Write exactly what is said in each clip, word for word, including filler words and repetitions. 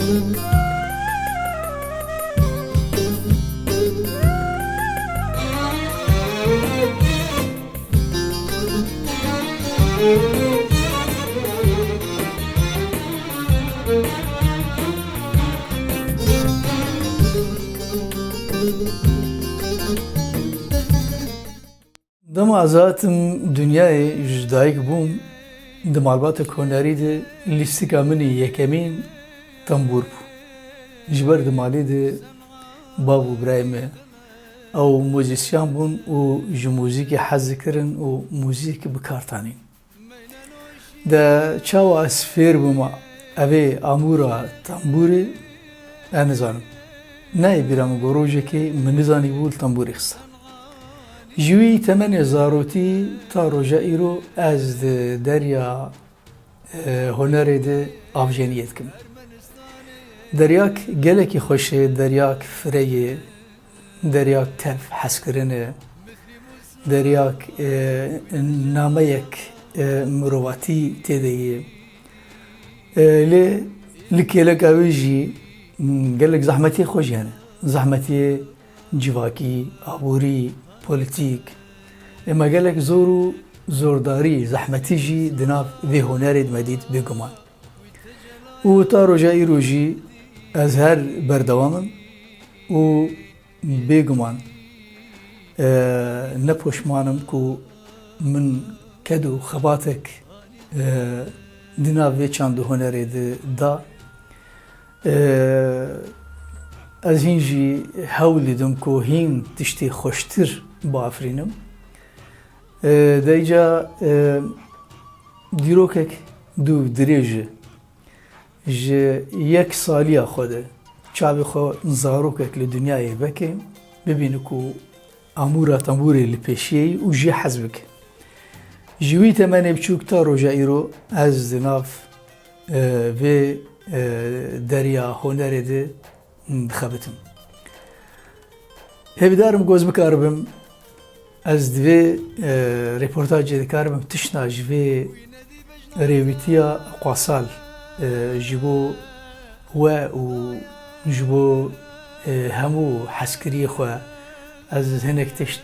Dema ez hatim dinyayê, ji dayik bûm, di malbatek hunerî de lîstika min ê yekemîn tembûr bû. Ji ber di malê de bav û birayê me, ew muzîsyen bûn û ji muzîkê hez dikirin û muzîk bi kar tanîn. De çawa ez fêr bûma evê amûra tembûrê, ez nizanim. Nayê bîra min ku rojekê min nizanîbû li tembûrê xista. Ji wî temenê zarotî ta roja îro ez di derya, e, hunerê de avjeniyê dikim. Deryak gelekî xweş e, deryak fireyê, deryak tev hezkirin e, deryak, e, nameyek, e, mirovatî tê de ye. E, lê li kêleka wê jî, m, gelek zehmetiyê xwe jî hene. Zehmetiyê civakî, aborî, polîtîk. Ema gelek zor û zordarî, zehmetî jî di nav vê hunerê de me dît bêguman. Û ta roja îro jî ez her berdewam im û bêguman, e, ne poşman im ku min ked û xebatek, e, di nav vê çand û hunerê de da. E, ez hîn jî hewl didim ku hîn tiştê xweştir biafirînim. E, de îca, e, dîrokek dû dirêj e. Ji yek saliya xwe de çavê xwe zarokek li dinyayê veke, bibîne ku amûra tembûrê li pêşiyê ye û jê hez bike. Ji wî temenê biçûk ta roja îro ez di nav, e, vê, e, derya hunerê de dixebitim. Hêvîdar im ku ez bikaribim, ez di vê, e, rêportajê dikaribim tiştna ji vê rêwîtiya Qasal, e, ji bo we û ji bo, e, hemû hezkiriyê xwe ez hinek tişt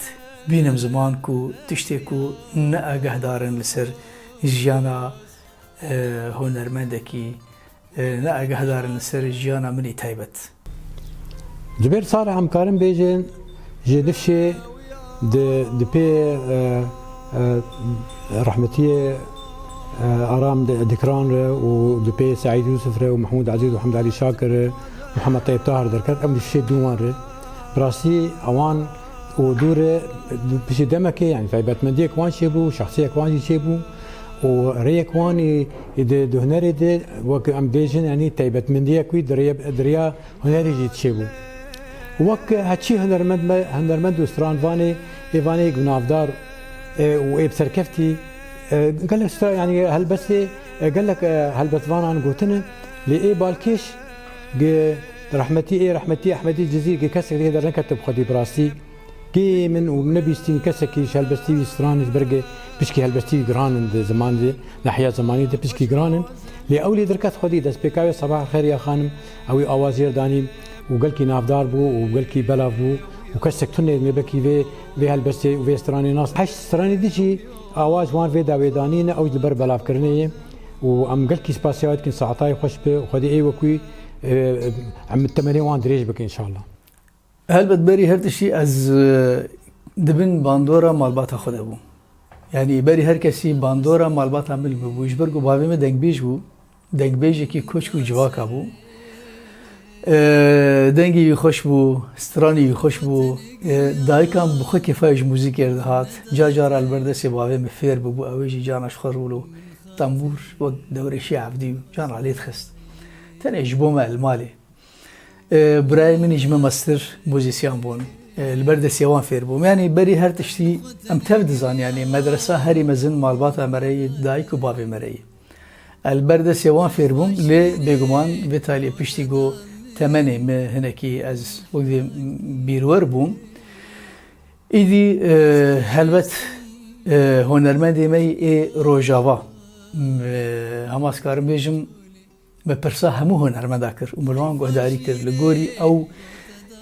bînim ziman ku tiştê ku ne agehdar in li ser jiyana, e, hunermendekî, e, ne agehdar in li ser jiyana min ê taybet. Ji ber sala em karin bêjin, ji Nifşê di, di pê, e, e, rehmetiyê, e, Aram di, Dikran re û di pê Seîd Yûsif re û Mehmûd Ezîz û Hemd Alî Şakir re, Mihemed Teyib Tahir derket, em Nifşê dû wan re. Bi rastî ewan û dû re piştî demekê, yanî taybetmendiyek wan çêbû, şexsiyek wan jî çêbû û rêyek wan ê di, di hunerê de, wek em bêjin, yanî taybetmendiyek wî di rê-, di rêya hunerê jî çêbû. Wek heçî hunermend me, hunermend û stranvanê, ê vanê gunavdar, e, û ê bi serkeftî, e, gelek stra-, yanî helbestê, e, gelek, e, helbestvanan gotine, lê ê balkêş gi rehmetî, ê rehmetî Ehmedî Cizîr gi kesek dê dernekete bi xwedî bi rastî. Kê min û min nebîstîn kesekî ji helbestî wî stranê ji ber ge pişkî helbestî wî giran in di ziman de, nahiya zimanî de pişkî giran in. Lê ew lê derket xwedî destpêka wê Sebah Xêr ya Xanim, ew ê awaz jêr danî û gelkî navdar bû û gelkî belav bû û kesek tune nebekî vê, vê helbestê û vê stranê nas. Heşt stranê dî jî awaz wan vê dawê danî ne, ew ji li ber belavkirinê ye û em gelkî spasiya wê dikin, saetayê xweş be, xwedî ê wekî, e, em temenê wan dirêj bikin înşallah. Helbet berî her tiştî ez, e, di bin bandora malbata xwe de bûm. Yanî berî her kesî bandora malbata min bû. Ji ber ku bavê min dengbêj bû, dengbêjekî koçk û civaka bû. E, dengê wî xweş bû, stranê wî xweş bû. E, dayika min bi xwe kêfa ji muzîkê re dihat. Car car li ber destê bavê min fêr bûbû, ew ê jî carna ji xwe rûlo tembûr wek dewrêşî evdî û carna lê dixist. Tenê ji bo me li malê. E, birayê min jî me mestir muzîsyan bûn. E, li ber destê wan fêr bûm. Yanî berî her tiştî em tev dizan, yanî medresa herî mezin malbata me re yê, dayik û bavê me re yê. Ez li ber destê wan fêr bûm, lê bêguman vê taliyê piştî ku temenê me hinekî ez wek dê bîrwer bûm. Îdî, e, helbet, e, hunermendê me yê ê Rojava, e, hema ez karim bêjim, Me pirsa hemû hunermenda kir û min wan guhdarî kir. Li gorî ew,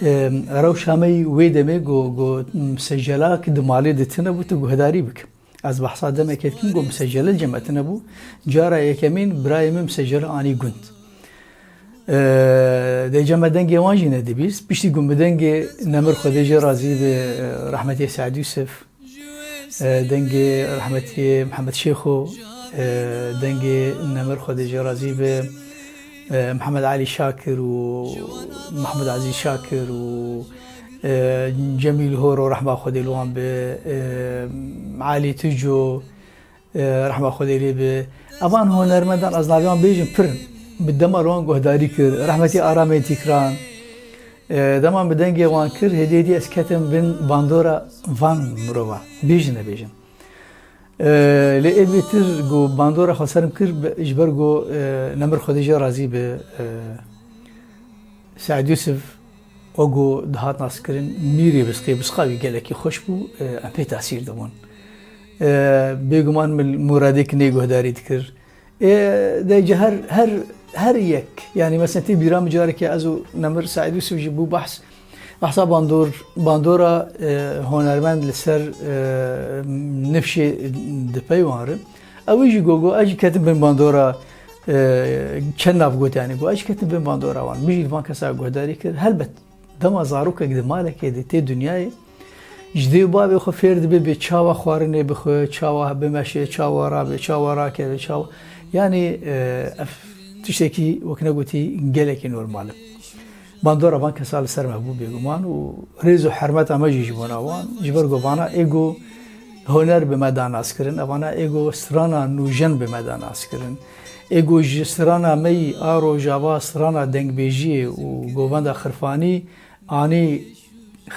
em, rewşa me yî wê demê got, got, em, secelak di malê de tune bû, tu guhdarî bike. Ez behsa demekê dikim, got, misecele cem me tune bû. Cara yekemîn birayê min misecele anî gund. E, dê cem me dengê wan jî nedibîst. Piştî got, min dengê nemir Xwedê jê razî be, e, rehmetê Seîd Yûsif, e, dengê rehmetiyê Mihemed Şêxo, e, dengê nemir Xwedê jê razî be, e, Mihemed Elî Şakir û Mehmûd Ezîz Şakir û, e, Cemîl Horo rehma Xwedê li wan be, e, Elî Tuco, e, rehma Xwedê lê be. Evan hunermendan ez navê wan bêjim pir in. Bi dema li wan guhdarî kir. Rehmetî Aramê Tîkran. E, dema min dengê wan kir, hêdî hêdî ez ketim bin bandora van mirova. Bêjin nebêjin. E, lê ê bêtir ku bandora xwe serim kir, be-, ji ber ku, e, nemir Xwedê jê razî be, e, Seîd Yûsif, wek ku dihat naskirin, mîrê Bisqê, Bisqa wî gelekî xweş bû, e, em pê tesîr dibûn. E, bêguman min Muradê Kinê guhdarî dikir. Ê, de ji her, her, her yek, yanî mesela tê bîra min carekê ez û nemir Seîd Yûsif jî bû behs, behsa bandor, bandora, e, hunermend li ser, e, nifşê di pey wan re. Ew jî got, got, ez jî ketim bin bandora, e, çend nav got, yanî got, ez jî ketim bin bandora wan. Min jî li van kesa guhdarî kir. Helbet, dema zarokek di malekê de tê dinyayê, ji dê û bavê xwe fêr dibe bê çawa xwarinê bixwe, çawa bimeşe, çawa rabe, çawa rakeve, çawa, yanî, e, ev tiştekî wek negotî gelekî normal e. Bandora van kesa li ser me bû bêguman û rêz û hermeta me jî ji bona wan, ji ber ku vana ê ku huner bi me da naskirin, evana ê ku strana nûjen bi me da naskirin. Ê ku ji strana me yî a rojava strana dengbêjiyê û govenda xirfanî anî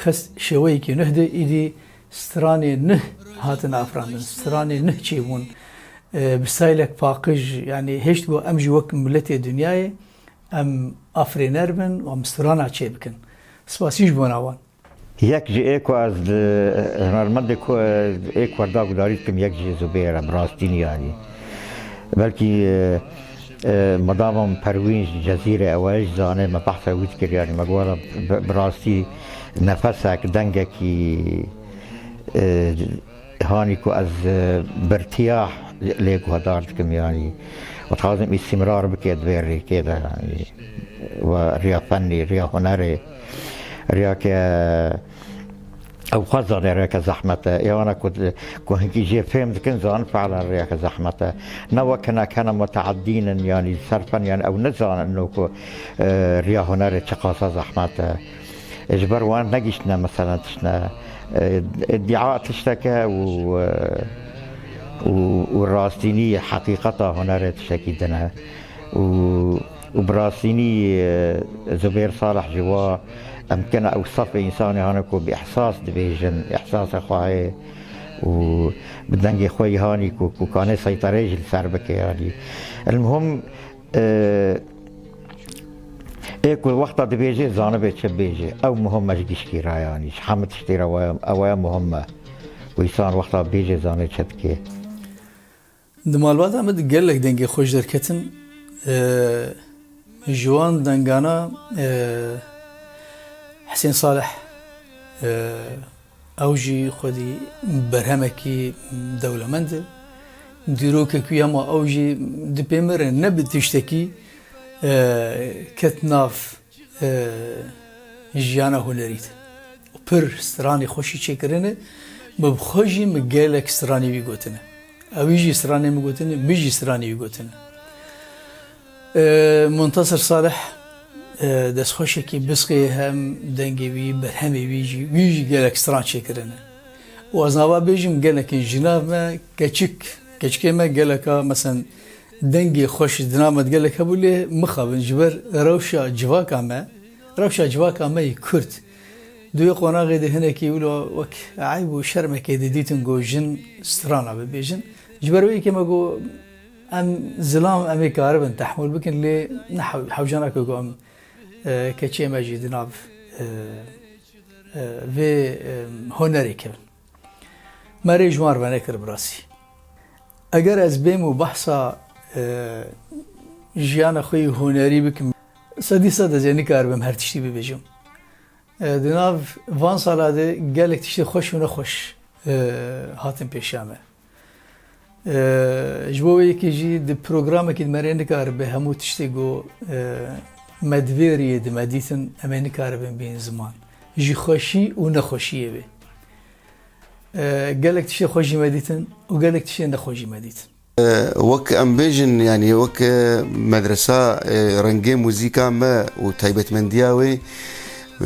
xist şêweyekî nuh de, îdî stranê nuh hatin afirandin, stranê nuh çêbûn. E, bi staylek paqij, yanî hêşt ku em jî wek miletê dinyayê em afirêner bin û em strana çêbikin. Spasî ji bona wan. Yek ji ê ku ez di hunermendê ku ê ku da gudarî dikim, yek jî Zubêr e, bi rastî yanî. Belkî, e, e, madama Perwîn ji Cezîrê ew e, ji zanê me behsa wî dikir, yanî me got, bi, bi rastî nefesek, dengekî, e, hanî ku ez, e, birtiyah lê guhdar dikim, yanî, û dixwazim îstîmrar bike di vê rêkê de, yanî, we riya fennî, riya hunerê, riya ke ew xwe zane rêke zehmet e. Ê wana ku, ku hinkî jê fêm dikin, zanin fiilen rêke zehmet e. Ne wek hinek hene muteeddîn in, yanî, ser fen, yanî, ew nizanin ino ku, e, riya hunerê çiqasa zehmet e. Ji ber wan negihîştine, meselen, tiştine, e, îdîa tiştek e û, e, û, û rastînî, heqîqeta hunerê tiştekî din e. Û, û bi rastînî, e, Zubêr Salih ji wa em kene ew sefê însanê hane ku bi îhsas dibêjin, îhsasê xwe heye û bi dengê xwe yî hanî ku, ku kanê seyterê jî li ser bike, yanî. El muhim, e, ê ku wexta dibêje, zanibe çi bêje. Ew muhim e ji gişkî re, yanî ji hemû tiştê re ew e, ew e muhim e. Ku însan wexta bêje, zanê çi dike. Di malbata me de gelek dengê xweş derketin. E, ji wan dengana, e, Hesên Salih, e, ew jî xwedî berhemekî dewlemend e. Dîrokek wî hema ew jî di pê me re ne bi tiştekî, e, ket nav, e, jiyana hunerî de. Û pir stranê xweşî çêkirine, min bi xwe jî min gelek stranê wî gotine. Ewî jî stranê min gotine, min jî stranê wî gotine. E, Muntasir Salih, e, destxweşekî Bisqê hem dengê wî, berhemê wî jî, wî jî gelek stran çêkirine. Û ez nava bêjim gelekên jinav me, keçik, keçikê me geleka, mesen, dengê xweş di nav me de gelek hebû, lê mixabin ji ber rewşa civaka me, rewşa civaka me yê Kurd. Di wê qonaxê de hinekî wilo wek eyb û şermekê didîtin ku jin strana bibêjin. Ji ber wê yekê me got, em zilam, em ê karibin tehmûl bikin, lê ne hew-, hewce nake ku em, e, keçiyê me jî di nav, e, e, vê, e, hunerê kevin. Me rê ji wan re venekir bi rastî. Eger ez bêm û behsa, e, jiyana xwe yî hunerî bikim. Sedî sed ez ê nikaribim her tiştî bibêjim. E, di nav van sala de gelek tiştê xweş û nexweş, e, hatin pêşiya me. E, ji bo wê yekê jî di programekî de me rê nikaribe hemû tiştê ku, e, me di vê riyê de me dîtin, em ê nikaribin bînin ziman. Ji xweşî û nexweşiyê wê. E, gelek tiştê xweş jî me dîtin û gelek tiştê nexweş jî me dîtin. E, wek em bêjin, yanî wek, e, medresa, e, rengê muzîka me û taybetmendiya wê,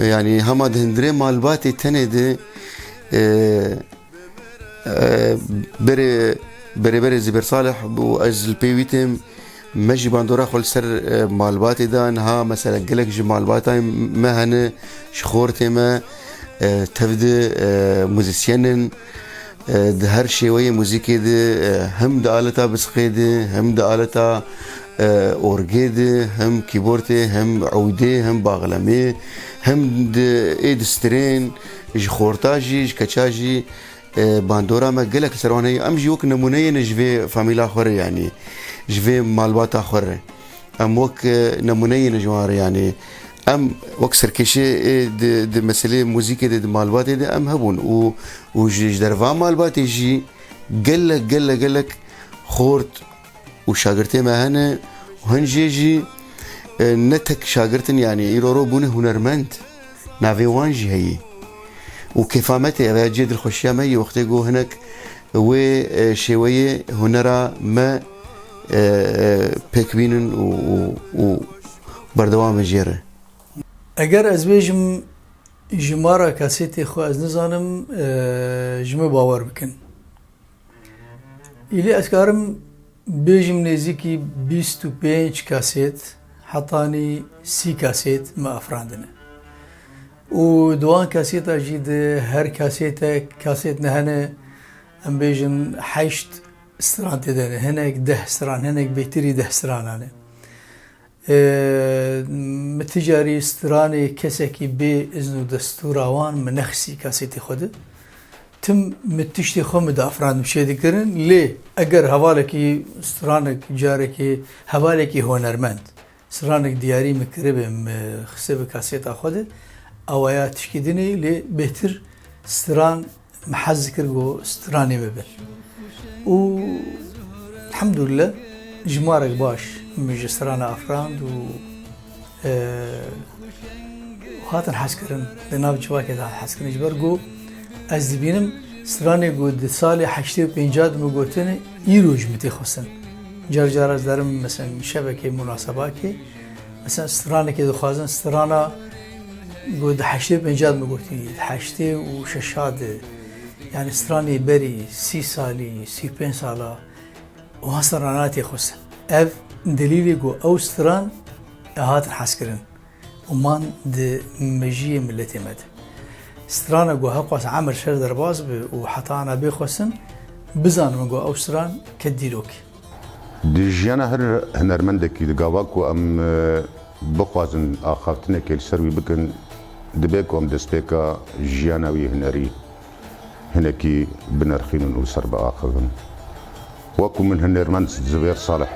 yanî hema di hundirê malbatê tenê de, e, e, berê, berê berê Zibêr Salih û ez li pê wî têm, me jî bandora xwe li ser, e, malbatê da. Niha mesela gelek ji malbatayê me hene, ji xortê me, e, tev de, e, muzîsyen in. E, di her şêweyê muzîkê de, e, him di aleta bisqê de, him di aleta, e, orgê de, him kîbortê, him ewdê, him baxlemê, him di ê di stirên, ji xorta jî, ji keça jî, e, bandora me gelek li ser wan heye. Em jî wek nemûneyê ne ji vê famîla xwe re, yanî ji vê malbata xwe re. Em wek, e, nemûneyê ne ji wan re, yanî em wek serkêşê, e, di, di meselê muzîkê de, di malbatê de em hebûn û, û ji, ji derva malbatê jî gelek, gelek, gelek xort û şagirtê me hene û hin jê jî, e, ne tek şagirt in, yanî îro ro bûne hunermend. Navê wan jî heye. Û kêfa me tê, ev e cihê dilxweşiya me yê wextê ku hinek wê, e, şêweyê hunera me, e, e, pêk bînin û, û, û berdewam bin jê re. Eger ez bêjim jimara kasetê xwe ez nizanim, e, ji min bawer bikin. Îlê ez karim bêjim nêzîkî bîst û pênc kasêt, hetanî sî kasêt me afirandine. Û di wan kasêta jî de her kasêtek, kasêt ne hene, em bêjin heşt stran tê de ne, hinek deh stran, hinek bêtirî deh stranan e. Ee, min ti carî stranê kesekî bê izn û destûra wan min nexistî kasetê xwe de. Tim min tiştê xwe min diafirandim çêdikirin, lê eger hevalekî stranek, carekê hevalekî hunermend, stranek diyarî min kiribe, min xistibe kaseta xwe de, awaya tişkî din e, lê bêhtir stran min hez dikir ku stranê min bin. Û elhamdulillah, jimarek baş min ji strana afirand û, e, hatin hezkirin, di nav civakê de hatin hezkirin. Ji ber ku ez dibînim stranê ku di salê heştê û pênca de min gotine, îro ji min tê xwestin. Car car ez derim, mesela, şevekê, munasebakê, mesela, stranekê dixwazin, strana ku di heştê û pênca de min gotî, di heştê û şeşa de, yanî stranê berî sî salî, sî û pênc sala, wan strana tê xwestin. Ev delîlê ku ew stran hatin hezkirin û man di mejiyê miletê me de. Strana ku heqwas emir ser derbas bi û heta ana bê xwestin, bizanin ku ew stran ket dîrokê. Di jiyana her hunermendekî, di gava ku em, e, bixwazin axaftinekê li ser wî bikin, dibe ku em destpêka jiyana wî hunerî hinekî binerxînin û li ser biaxivin. Wek ku min hunermend Zivêr Salih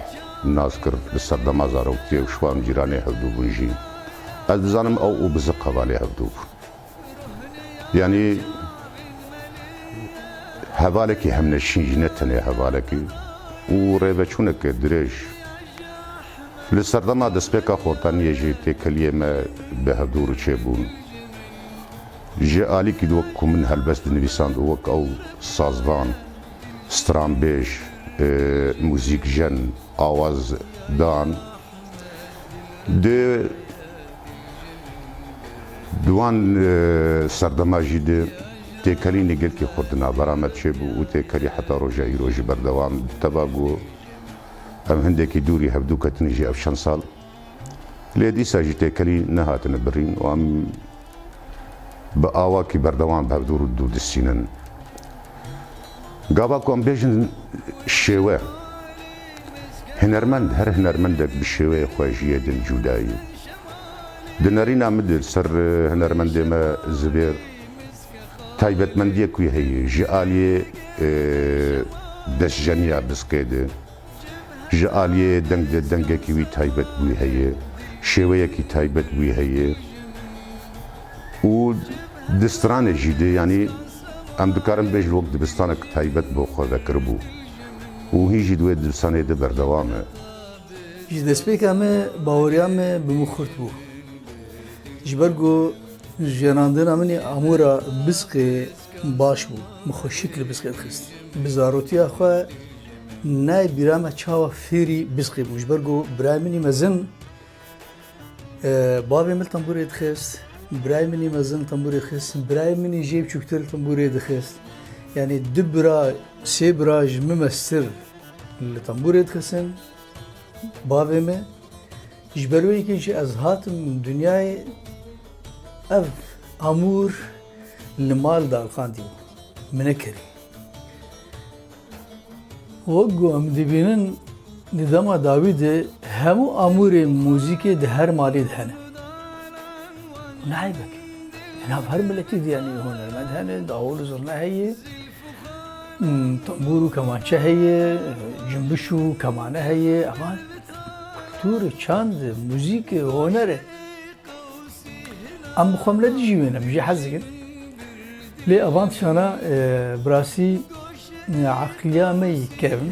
nas kir, li serdema zaroktiyê û ji wan cîranê hevdû bûn jî. Ez dizanim ew û Bizik hevalê hevdû bûn. Yanî hevalekî hemneşîn jî, ne tenê hevalekî û rêveçûneke dirêj. Li serdema destpêka xortaniyê jî têkeliyê me bi hevdû rûçê bûn. Ji alîkî de wek ku min helbest dinivîsand û wek ew sazvan, stranbêj, e, muzîkjen, awaz dan. Di, di wan, e, serdema jî di têkelînê gelkî xurt di navbera me çêbû û têkelî heta roja îro jî berdewam. Teva ku em hindekî dûrî hevdû ketin jî ev çend sal. Lê dîsa jî têkelî nehatine birîn û em bi awakî berdewam bi hevdû dû distînin. Gava ku em bêjin şêwe, hunermend, her hunermendek bi şêweyê xwe jiyê din cuda ye. Di nerîna min de li ser, e, hunermendê me Zibêr taybetmendiyek wî heye. Ji aliyê, e, destjeniya bisqê de, Ji aliyê deng de dengekî wî taybet bûyî heye, şêweyekî taybet bûyî heye û di stranê jî de, yanî em dikarin bêjin wek dibistanek taybet bo xwe vekiribû û hîn jî di wê dibistanê de berdewam e. Ji destpêka me baweriya me bi min xurt bû. Ji ber ku jenandina min ê amûra bisqê baş bû. Min xweşik li bisqê dixist. Bi zarotiya xwe nayê bîra me çawa fêrî bisqê bûm. Ji ber ku birayê min î mezin, e, bavê min li tembûrê dixist, birayê min î mezin li tembûrê dixist, birayê min î jê biçûktir li tembûrê dixist. Yanî du bira, sê bira ji min mestir li tembûrê dixistin, bavê min. Ji ber wê yekê jî ez hatim dinyayê, ev amûr li mal de aliqandî bû. Min nekerî. Wek ku em dibînin di dema dawî de hemû amûrên muzîkê di her malê de hene. Ne eybek. Di nav her miletî de, yanî, hunermend hene, dawol û zurna heye. Hmm, tembûr û kemançe heye, cimbiş û kemane heye, evan kultur, çand, muzîk, huner e. Em bi xwe millet jî wê ne, em jî hez dikin. Lê evan tiştana, e, bi rastî, e, eqliya me yî kevn.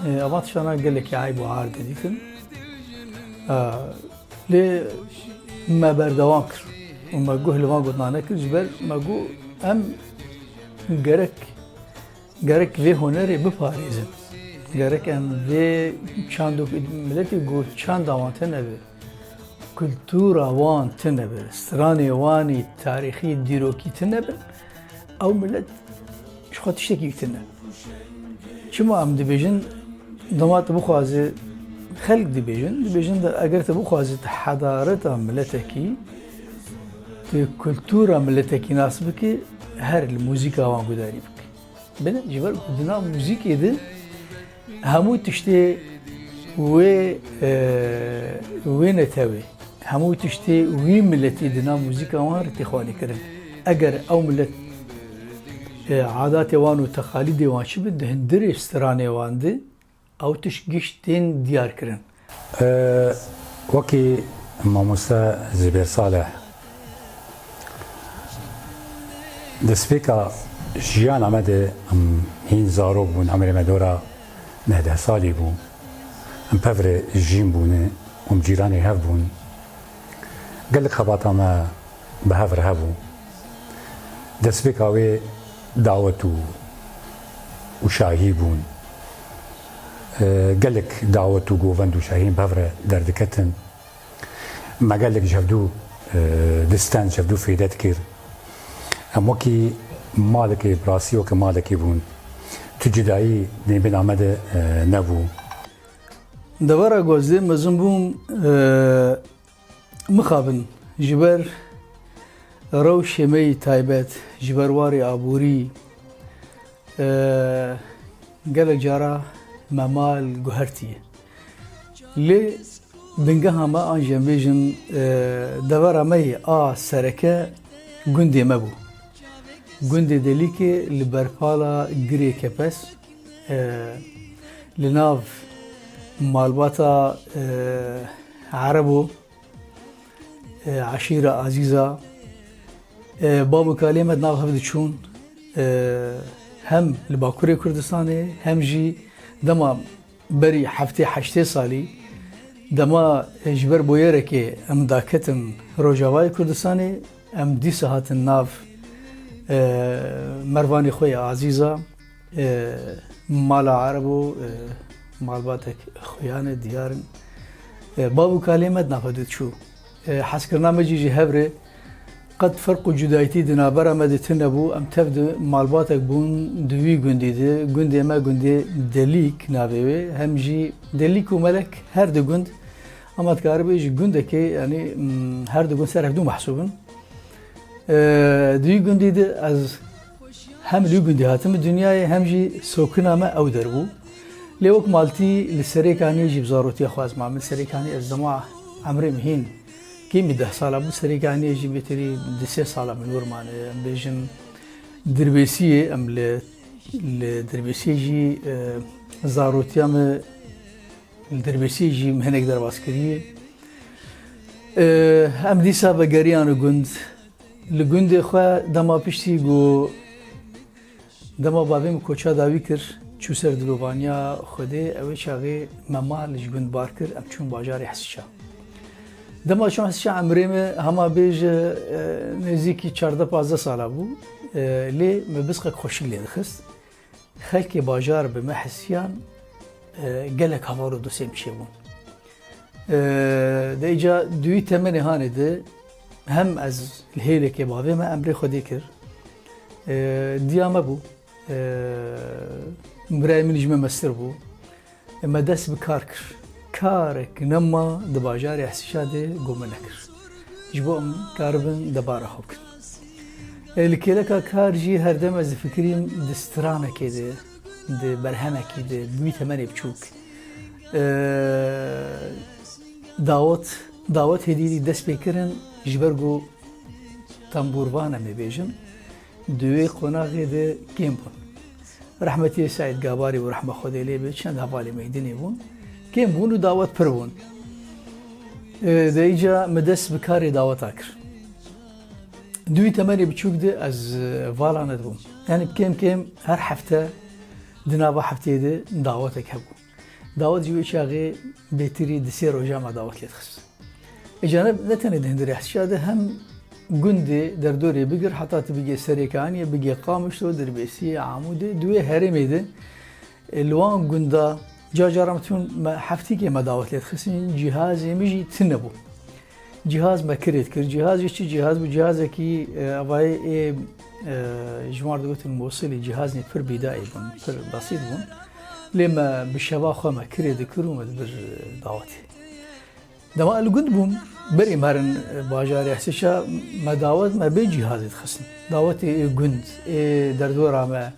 E, evan tiştana gelekî eyb û ar didîtin. E, lê me berdewam kir û me guh li van gotina nekir, ji ber me got em gerek Gerek vê hunerê biparêzin. Gerek em vê çandok, miletê ku çanda wan tune be, kultura wan tune be, stranê wan î tarîxî, dîrokî tune bin, ew milet ji xwe tiştekî tune. Çima em dibêjin, dema tu bixwazî, xelk dibêjin, dibêjin de eger tu bixwazî tu hedareta miletekî, tu kultura miletekî nas bikî, her li muzîka wan gudarî bikî. Bine, ji ber ku di nav muzîkê de hemû tiştê wê, e, wê netewê, hemû tiştê wî miletî di nav muzîka wan re tê xwanîkirin. Eger ew milet, e, adatê wan û teqalîdê wan çi bin, di hundirê stranê wan de ew tişt giş tên diyar kirin. E, wekî mamoste Zibêr Salih, destpêka jiyana me de em hîn zarok bûn, emrê me dora neh deh salî bû. Em pevre jîn bûne û em cîranê hev bûn. Gelek xebata me bi hev re hebû. Destpêka wê dawet û, û şahî bûn. E, gelek dawet û govend û şahiyên bi hev re derdiketin. Me gelek ji hevdû, e, distend, ji hevdû fêde dikir. Em wekî malekê, bi rastî weke malekê bûn. Tu cudayî nêbêna me de, e, nebû. Devera ku ez lê mezin bûm, e, mixabin ji ber rewşê me yî taybet, ji ber warê aborî, e, gelek cara me mal guhertiye. Lê bingeha me, an jî em bêjin, e, devera me yê a sereke gundê me bû. Gundê Delîkê li berpala Girê Kepez, e, li nav malbata, e, Erebo, e, eşîra Azîza, e, bav û kalê me di nav hev diçûn, e, hem li Bakurê Kurdistanê, hem jî dema berî heftê heştê salî, dema, e, ji ber boyerekê em daketin Rojavayê Kurdistanê, em dîsa hatin nav, e, mervanê xwe ya Azîza. E, mala Erebo, e, malbatek xuyan e, diyar in. E, bav û kalê me di nav hev de diçû. E, hezkirina me jî ji hev re qet ferq û cudayîtî di navbera me de tune bû. Em tev di malbatek bûn di wî gundî de. Gundê me gundê Delîk navê wê. Hem jî Delîk û Melek her du gund, ama dikaribê ji gundekê, yanî, mm, her du gund ser hevdû mehsûb in. E, di wî gundî de ez hem li wî gundî hatime dinyayê, hem jî sokina me ew der bû. Lê wek maltî li Serêkaniyê jî bi zarotiya xwe ez mame. Serêkaniyê ez dema emrê min hîn kêmî deh sala bû, Serêkaniyê jî bêtirî di sê sala min wir mane. Em bêjin Dirbêsiyê, em li, li Dirbêsiyê jî, e, zarotiya me Li Dirbêsiyê jî min hinek derbas kiriye. Ee, em dîsa vegeriyane gund. Li gundê xwe dema piştî ku dema bavê min koça dawî kir, çû ser dilovaniya Xwedê, ew ê çaxê me mal ji gund bar kir, em çûn bajarê Hesişa. Dema çûn Hesişa, emrê min hema bêje, e, nêzîkî çardeh pazdeh sala bû, e, lê me bisqek xweşik lê dixist. Xelkê bajar bi me hesiyan, e, gelek heval û dostê min çêbûn. E, de îca duyî temenê hanê de hem ez li hêlekê bavê me emrê Xwedê kir. E, diya me bû. E, birayê min ji me mestir bû. E, me dest bi kar kir. Karek nema di bajarê Hesişa de ku me nekir. Ji bo em karibin debara xwe bikin. E, li kêleka kar jî her dem ez difikirîm di stranekê de, di berhemekî de, bi wî temenê biçûk. E, dawet, dawet hêdî dî dest pê kirin ji ber ku tembûrvan em ê bêjin, di wê qonaxê de kêm bûn. Rehmetî Seîd Gabarî û rehma Xwedê lê be, çend hevalê meydinê bûn. Kêm bûn û dawet pir bûn. E, de îca min dest bi karê daweta kir. Di wî temenê biçûk de ez, e, vala nedibûm. Yanî kêm kêm her hefte, di nava hefteyê de dawetek hebû. Dawet jî wê çaxê bêtirî di sê roja me dawet lê dixist. Îca ne, ne tenê di hundirê Hesişa de, hem gundê derdorê bigir, heta tu bigê Serêkaniyê, bigê Qamişlo, Dirbêsiyê, Amûdê, di wê herêmê de, e, li wan gunda, ca cara min tûn me heftîkê me dawet lê dixistin, cîhazê min jî tune bû. Cîhaz me kirê dikir. Cîhaz jî çi cîhaz bû? Cîhazekî, e, avayê ê, e, ji wan re digotin Mosilî, cîhazên pir bîdayî bûn, pir besît bûn. Lê me bi şeva xwe me kirê dikir û me dibir, e, dawetê. Dema li gund bûm, berî me herin, e, bajarê Hesişa, me dawet me bê cîhazê dixistin. Dawetê ê gund, ê derdora me,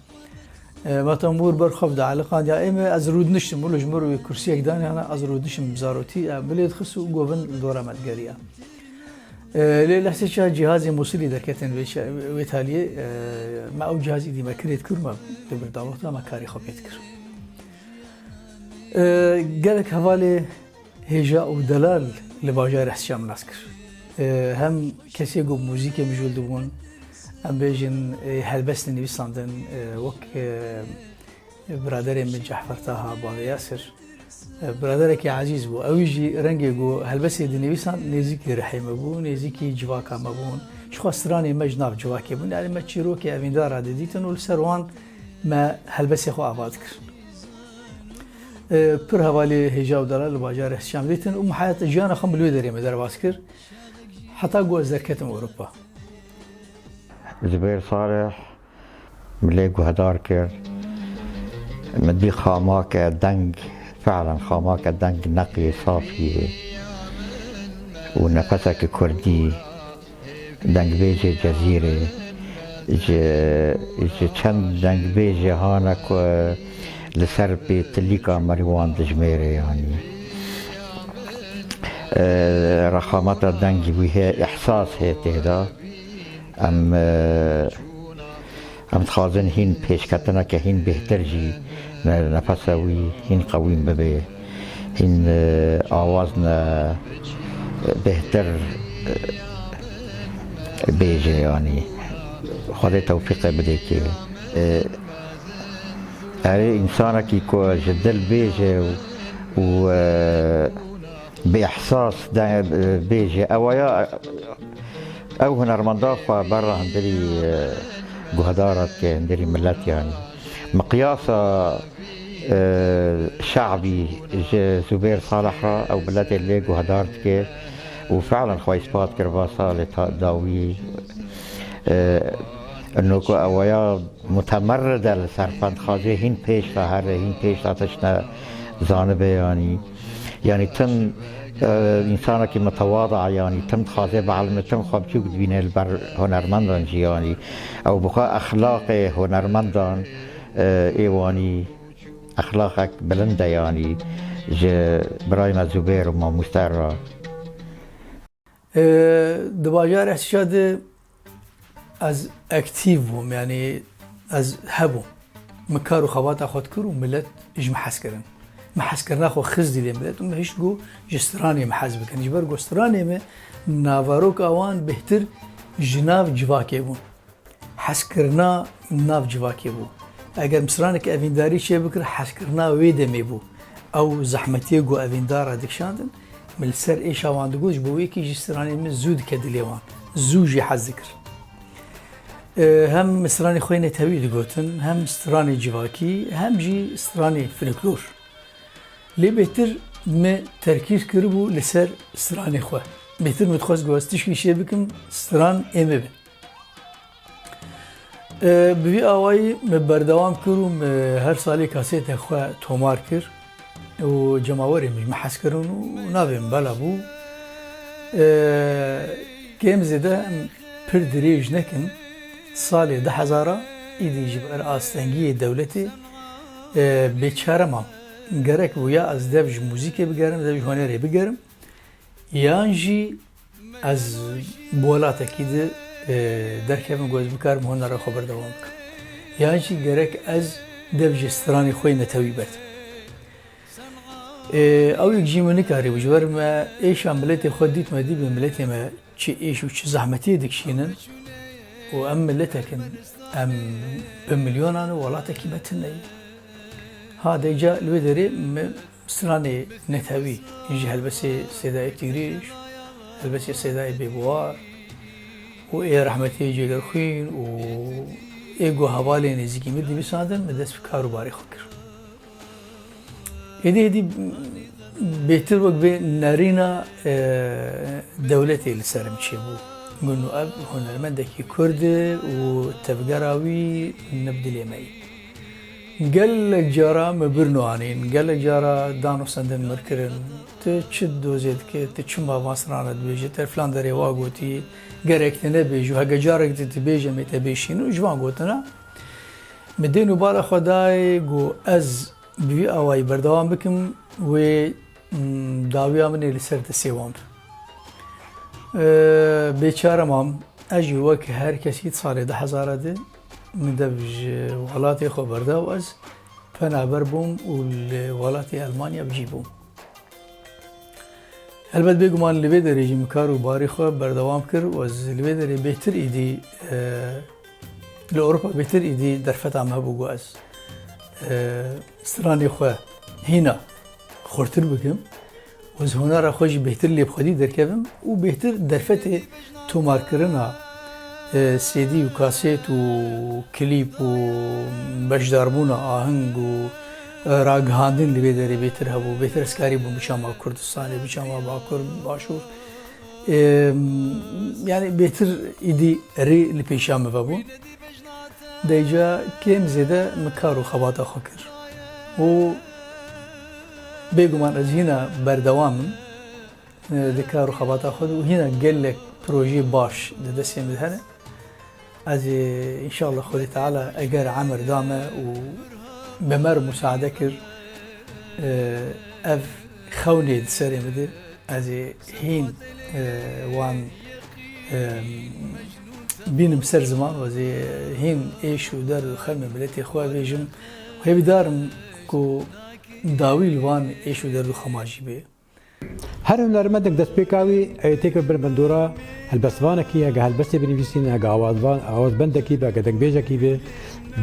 e, me tembûr ber xwe dialiqand. Ya ê me ez rûdiniştim, wilo ji min re wê kursiyek dan, yana ez rûdiniştim bi zarotî, e, bilê dixist û govin li dora me digeriya. E, lê lehsê çax cîhazê Mosilî derketin wê ça-, wê taliyê, e, me ew cîhazî dî me kirê dikir, me dibir daweta, me karê xwe pê dikir. E, gelek hevalê hêja û delal li bajarê Hesişa min nas kir. E, hem kesê ku muzîkê mijûl dibûn, em bêjin, e, helbestê nivîsandin, e, wek, e, biraderê min Cehfer Taha, bavê Yasir, e, biraderekî ezîz bû. Ew jî rengê ku helbestê dinivîsand nêzîkî rihê min bû, nêzîkî civaka me bûn. Jixwe stranê me ji nav civakê bûn. Yanî me çîrokê evîndara didîtin û li ser wan me helbestê xwe ava dikir. E, pir hevalê hêja û delal li bajarê Hesişa min dîtin û min heyat jiyana xwe min li wê derê me derbas kir. Heta ku ez derketim Ewropa. Zubêr Salih min lê guhdar kir. Min dî xamake deng, fe'len xamake deng neqiyê safiyê û nefeseke kurdî. Dengbêjê Cezîrê, ji, ji çend dengbêjê hane ku li ser pêtilîka merî wan dijmêre, yanî, e, rexameta dengî wî heye, îhsas heye tê de. Em, e, Em dixwazin hîn pêşketineke hîn bêhtir jî ne-, nefesa wî hîn qewîn bibe, hîn, e, awazne, e, bêhtir, e, bêje, yanî Xwedê tewfîqê bidê kê. E, erê, însanekî ku ji dil bêje û, û, e, bi îhsas de, e, bêje. Ew ya, ew hunermenda xwe berra hundirî, e, guhdara dike, hundirî milet, yanî. Miqyasa, e, şe'bî ji Zubêr Salih re ew miletê lê guhdar dike û fe'len xwe îspat kir va salê ta-, dawî, e, ino ku ew ya mutemerrid e li ser xwe, dixwaze hîn pêş ve here, hîn pêş ve tiştine zanibe, yanî. Yanî tim, e, însanekî mitewada, yanî tim dixwaze bielime, tim xwe biçûk dibîne li ber hunermendan jî, yanî. Ew bi xwe exlaqê hunermendan, e, ê wanî exlaqek bilind e, yanî ji birayê me Zubêr û mamoste re. E, di bajarê Hesişa de ez aktîf bûm, yanî ez hebûm. Min kar û xebata xwe dikir û milet ji min hez kirin. Me hezkirina xwe xist dilê milet û me hişt got ji stranê me hez bikin. Ji ber ku stranê me naveroka wan bêhtir ji nav civakê bûn. Hezkirina nav civakê bû. Eger min stranek evîndarî çêbikir, hezkirina wê demê bû. Ew zehmetiyê ku evîndara dikişandin, min li ser êşa wan digot, ji bo wê yekî jî stranê min zû dike dilê wan. Zû jî hez dikir. E, hem stranê xwe yê netewî digotin, hem stranê civakî, hem jî stranê folklor. Lê bêhtir me terkîz kiribû li ser stranê xwe. Bêhtir min dixwest ku ez tişkî çê bikim, stran ê me bin. E, bi vî awayî me berdewam kir û me her salê kasêtê xwe tomar kir û cemawerê min ji me hez kirin û navê min bela bû. E, kêm zêde em pir dirêj nekin, salê du hezara îdî ji ber astengiyê dewletê, e, bêçare mam. Gerek bû ya ez dev ji muzîkê bigerim, dev ji hunerê bigerim, yan jî ez bi welatekî di, e, derkevim ku ez bikarim hunera xwe berdewam bikim. Yan jî gerek ez dev ji stranê xwe yê netewî berdim. E, ew yek jî min nikarîbû. Ji ber me êşa miletê xwe dît, me dî bi miletê me çi êş û çi zehmetiyê dikişînin û em miletek in, em bi milyonan û welatekî me tune ye. Ha, dêca li wê derê me stranê netewî ji helbestê Sêdayê Tîgrîş, helbestê Sêdayê Bêbuwar û ê rehmetê Cêgerxwîn û ê ku hevalên nêzîkî min dibîsandin, me dest bi kar û barê xwe kir. Êdî êdî bêtir wek bê nerîna, e, dewletê li ser min çêbû. Min û ev hunermendekî Kurd e û tevgera wî ne bi dilê me ye. Gelek cara me bir nû anîn, gelek cara dan û sendin mir kirin. Tu çi dozê dikî, tu çima van strana dibêjî, te filan derê wa gotî, gerek tu nebêjî û heke carek tu dibêje me te bêşînin û ji van gotina. Min dên û bala xwe dayê ku ez bi vî awayî berdewam bikim, wê, mm, dawiya min ê li ser destê wan be. Ee, bêçare mam, ez jî wek her kesî di salê du hezara de min dev ji welatê xwe berda û ez penaber bûm û li welatê Elmanya bi cî bûm. Helbet bêguman li vê derê jî min kar û barê xwe berdewam kir û ez li vê derê bêhtir îdî, e, li Ewropa bêhtir îdî derfeta min hebû ku ez, e, stranê xwe hîna xurtir bikim û ez hunera xwe jî bêhtir lê bi xwedî derkevim û bêhtir derfetê tomarkirina, e, C D û kasêt û klîp û beşdarbûna aheng û, e, ragihandin li vê derê bêhtir hebû. Bêhtir ez karîbûm biçama Kurdistanê, biçama Bakur, Başûr. E, yanî bêhtir îdî rê li pêşiya min vebûn. Dêca kêm zêde min kar û xebata xwe kir. Û bêguman ez hîna berdewam im, e, di kar û xebata xwe de û hîna gelek projeyê baş di destê min de hene. Ez ê, înşallah, Xwedê Teala eger emir da me û bi me re musaade kir, e, ev xewnê di serê min de, ez ê hîn, e, wan, e, bînim ser ziman û ez ê hîn êş û derd û xemê miletê xwe bêjim. Hêvîdar im ku dawî li van êş û derd û xema jî bê. Her hunermendek destpêka wî, e, têke bir bandora helbestvanekî, hege helbestê binivîsîne, hege awazvan-, awazbendekî be, hege dengbêjekî be.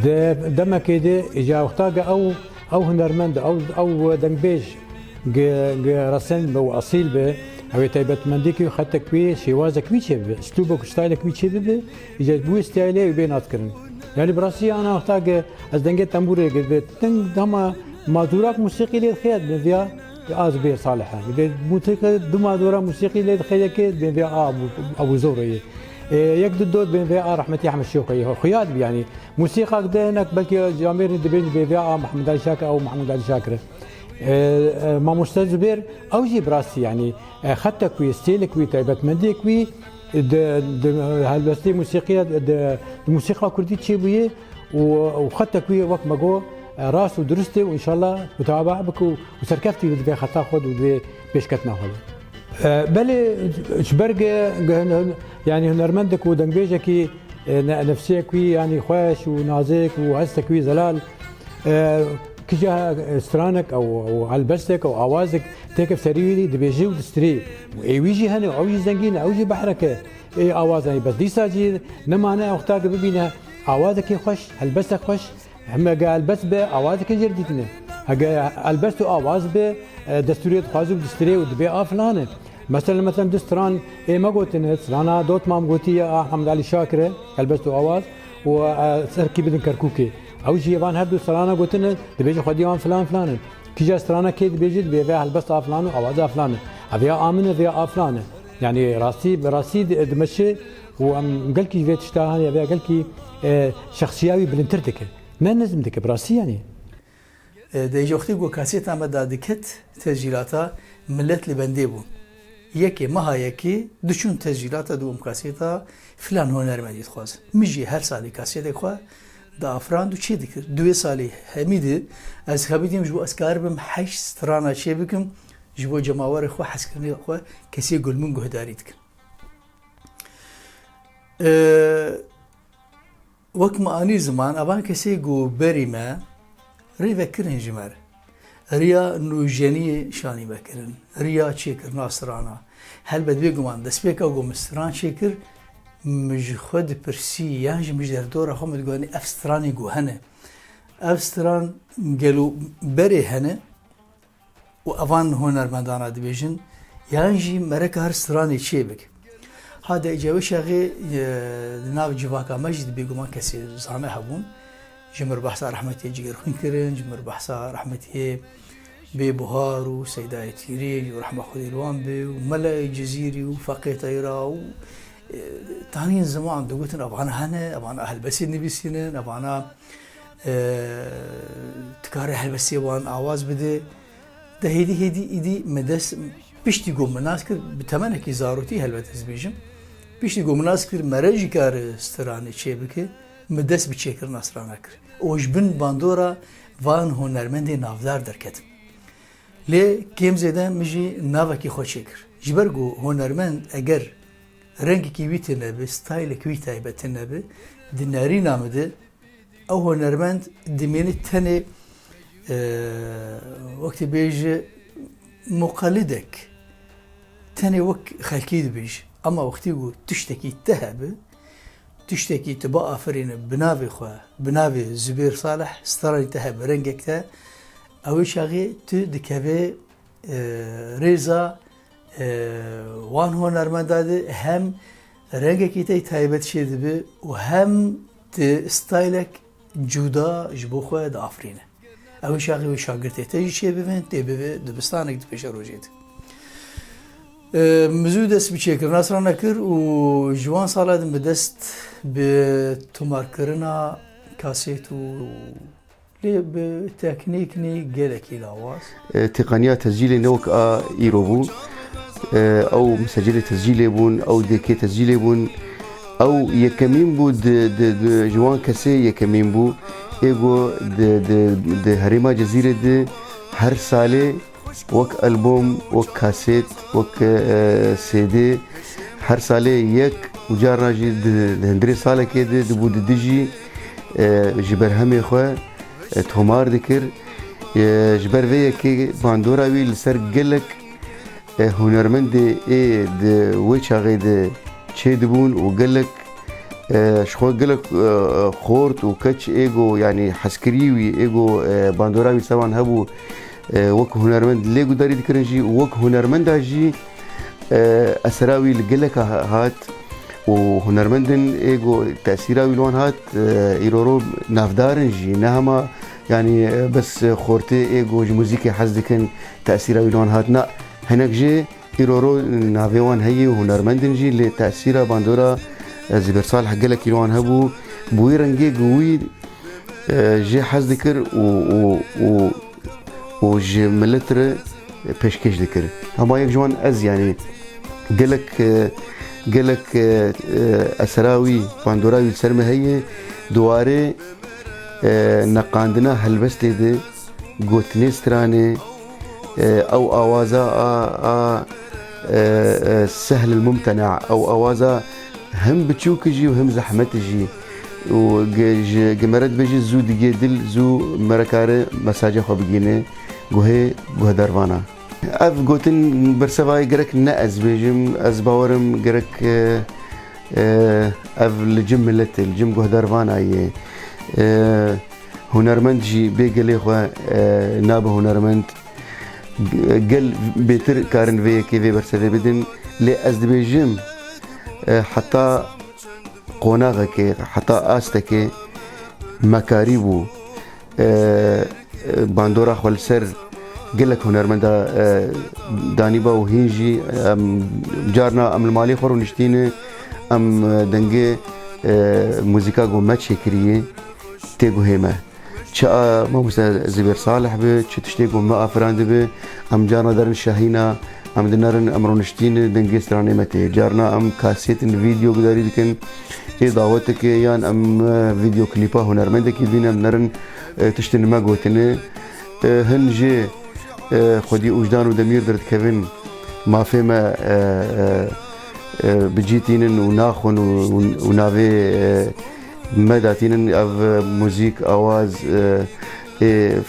Di demekê de, îca wexta ge ew, ew hunermend, ew, ew dengbêj ge, ge resen be û esîl be, ew ê taybetmendîkî û xetek wî, şêwazek wî çêbibe, stûbek û stylek wî çêbibe, îca bi wî stylê wî bê naskirin. Yanî bi rastî ana wexta ge ez dengê tembûrê girbe, deng dema mazûrak musîqî lê dixêt, bi viya Az bê Salih e. Dê mûsîqî du madora mûsîqî lê dixê yekê, bê vê a Abu, Abu Zewrê ye. E, yek du dot bê vê a rehmetî Ehmed Şêxo ye. Xuya dibî yanî. Mûsîqak de hinek belkî camêrî dibên bê vê a Mehmed Ali Şakir, ew Mehmûd Ali Şakir e. E, e, Mamoste Zubêr, ew jî bi rastî yanî, e, xetek wî, stêlek wî, taybetmendiyek wî, di, di helbestê mûsîqî, di, di mûsîqa kurdî çêbûye. û, û xetek wî wek me got, e, rast û dirust e û înşallah mutaba bike û, û serkeftî bi divê xeta xwe û divê pêşketina xwe de. E, belê ji ber ge, ge, yanî hunermendek û dengbêjekî, e, ne-, nefsiyek wî yanî xweş û nazik û hestek wî zelal, e, Kija stranek ew, ew helbestek ew awazek têkeve serî wî dibêje û distirê. Û ê wî jî hene, ew jî zengîn e, ew jî behrek e. Ê awazanî bes dîsa jî nemane ew xta ki bibîne awazekê xweş, helbestek xweş. Hem hege helbest be, awazekê jê re dîtine. Hege helbest û awaz be, e, destûrê dixwaze û distirê û dibê a filan e. Mesela, mesela, du stran ê me gotine, strana Dotmam gotiye a Hemed Alî Şakir e, helbest û awaz, û, e, Serkî bidin Kerkûkê. Ew jî van her du strana gotine, dibêje xwedî wan filan filan in. Kîja strana kê dibêje, dibê vê helbest a filan û awaz a filan e. Ev ya a min e, vê ya a filan e. Yanî rastî, bi rastî di-, dimeşe û em gelkî ji vê tişta haniye, vê ya gelkî, e, şexsiya wî bilindtir dike. Ne nizm dike, bi rastî yanî. E, dê ji wextê ku kasêta me dadiket tescîlata, milet li bendê bû. Yekê, meha yekê diçûn tescîlata dibûm kasêta filan hunermendî dixwazin. Min jî her salê kasêtek xwe diafirand û çê dikir. Di wê salê hemî de ez xebitîm ji bo ez karibim heşt strana çê bikim, ji bo cemawerê xwe, hezkirinê xwe, kesê ku li min guhdarî dikin. E, Wek me anî ziman, evan kesê ku berî me rê vekirin ji me re. Riya nûjeniyê şanî vekirin, riya çêkirina strana. Helbet bêguman destpêka ku min stran çêkir, min ji xwe dipirsî yan jî min ji derdora xwe min digot, ev stranê ku hene. Ev stran gelo berê hene? Û evan hunermendana dibêjin, yan jî me re kar stranê çê bike. Ha de îca wê çaxê, e, di nav civaka me jî di bêguman kesê zane hebûn. Ji mir behsa rehmetiyê Cigerxwîn kirin, ji mir behsa rehmetiyê Bê Buhar û Seydayê Tîrê, ji rehma Xwedê li wan bê, û Melayê Cizîrî û Feqê Teyra û, e, tanîn ziman digotin, evana hene, evana helbestê nivîsînin, evana e, dikare helbestê wan awaz bide. De hêdî hêdî îdî me dest piştî ku min nas kir, bi temenekî zarokî helbet ez dibêjim. Piştî ku min nas kir, me re jî kar stranê çê bike, me dest bi çêkirina strana kir. Û ji bin bandora van hunermendê navdar derketim. Lê kêm zêde min jî navekî xwe çêkir. Ji ber ku hunermend eger rengekî wî tune be, stylek wî taybet tune be, di nerîna min de ew hunermend dimîne tenê, e, wek tu bêje muqelidek, tenê wek xelkî dibêje. Ema wextî ku tiştekî te hebe, tiştekî tu biafirîne bi navê xwe, bi navê Zubêr Salih, stranî te hebe, rengek te, ew ê çaxê tu dikeve, e, rêza e, wan hunermenda de hem rengekî te taybet çê dibe û hem tu stylek cuda ji bo xwe diafirîne. Ew ê çaxê wê şagirtê te jî çê bibin, tê bibe dibistanek di pêşerojê de. E, min zû dest bi çêkirina strana kir û ji wan sala de min dest bi tomarkirina kasêt û Lê bi teknîknî gelekî lawaz. E, têkaniya tescîlê ne wek a îro bû. E, ew misecilê tescîlê bûn, ew dêkê tescîlê bûn. Ew yekemîn bû, di, di, di, ji wan kesê yekemîn bû. Ê ku di, di, di herêma Cezîrê de her salê wek album, wek kasêt, wek, e, C D, her salê yek û carna jî di, di hundirê salekê de dibû di dijî, e, ji berhemê xwe, e, tomar dikir. E, ji ber vê yekê bandora wî li ser gelek, e, hunermendê ê di wê çaxê de çêdibûn û gelek, e, ji xwe gelek, e, xort û keç ê ku, yanî hezkirî wî ê ku, e, bandora wî ser wan hebû, e, wek hunermend lê guhdarî dikirin jî û wek hunermenda jî, e, esera wî li geleka ha-, hat û hunermendin ê ku tesîra wî li wan hat, e, îroro navdar in jî, ne hema, yanî, e, bes xortê ê ku ji muzîkê hez dikin tesîra wî li wan hat, na, hinek jê îroro navê wan heye û hunermend in jî, lê tesîra bandora, e, Zibêr Salih gelekî li wan hebû. Bi wî rengê ku wî, e, jê hez dikir û, û, û, û ji milet re pêşkêş dikir. Hema yek ji wan ez, yanî gelek, e, gelek, e, e, esera wî, bandora wî li ser me heye. Di warê, e, neqandina helbestê de, gotinê stranê, e, ew awaza a, a, e, e, sehl el mumtena, ew awaza him biçûk jî û him zehmet jî, û ge-, ji ge mere dibêjî zû digê dil, zû mere kare mesaja xwe bigihîne guhê guhdarvana. Ev gotin bersevayê gerek ne ez bêjim, ez bawerim gerek, e, e, ev li cem miletê, li cem guhdarvana ye. E, hunermend jî bê gelê xwe, e, nabe hunermend. Gel bêtir karin vê yekê vê bersevê bidin, lê ez dibêjim, e, heta qonaxekê, heta astekê me karîbû, e, e, bandora xwe li ser gelek hunermenda, e, danîba û hîn jî em carna em li malê xwe rûniştîne, em, e, dengê, e, muzîka ku me çêkiriye tê guhê me. Çi, e, mamoste Zibêr Salih bi, çi tiştê ku me afirandibe, em carna derin şahîna, em dinerin, em rûniştîn dengê stranê me tê. Carna em kasêtin, vîdeo gudarî dikin, ê daweteke yan em, e, vîdeo klîpa hunermendekî dibînin, em nerin, e, tiştin me gotine. E, hin jê, e, xwedî ûjdan û demîr derdikevin, mafê me, e, e, e, bi cî tînin û naxwin û, û, û navê, e, me datînin ev, e, muzîk, awaz, e, ê, e,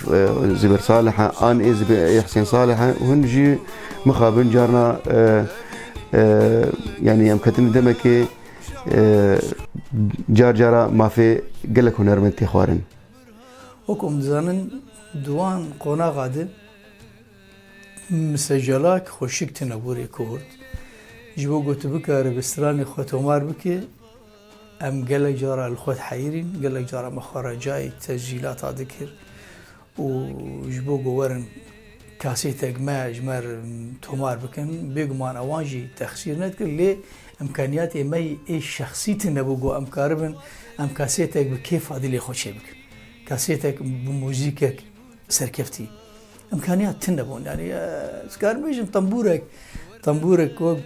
Zibêr Salih e, an ê Zibê-, ê Husên Salih e, hûn jî mixabin carna, e, e, yanî em ketin demekê, e, car cara mafê gelek hunermend tê xwarin. Wek em dizanin, di wan qonaxa de misecelak xweşik tine borê Kurd. Ji bo ku tu bikare bi stranê xwe tomar bike, em gelek cara li xwe diheyirîn, gelek cara me xwe re cayê tescîlata dikir û ji bo ku werin kasêtek me ji me re tomar bikin, bêguman ewan jî texsîr nedikir, lê îmkaniyatê me yê ê şexsî tine bû ku em karibin em kasêtek bi kêfa dilê xwe çêbikin. Kasêtek bi muzîkek serkeftî. Îmkaniyat tune bûn. Yanî, e, ez karim bêjim tembûrek, tembûrek wek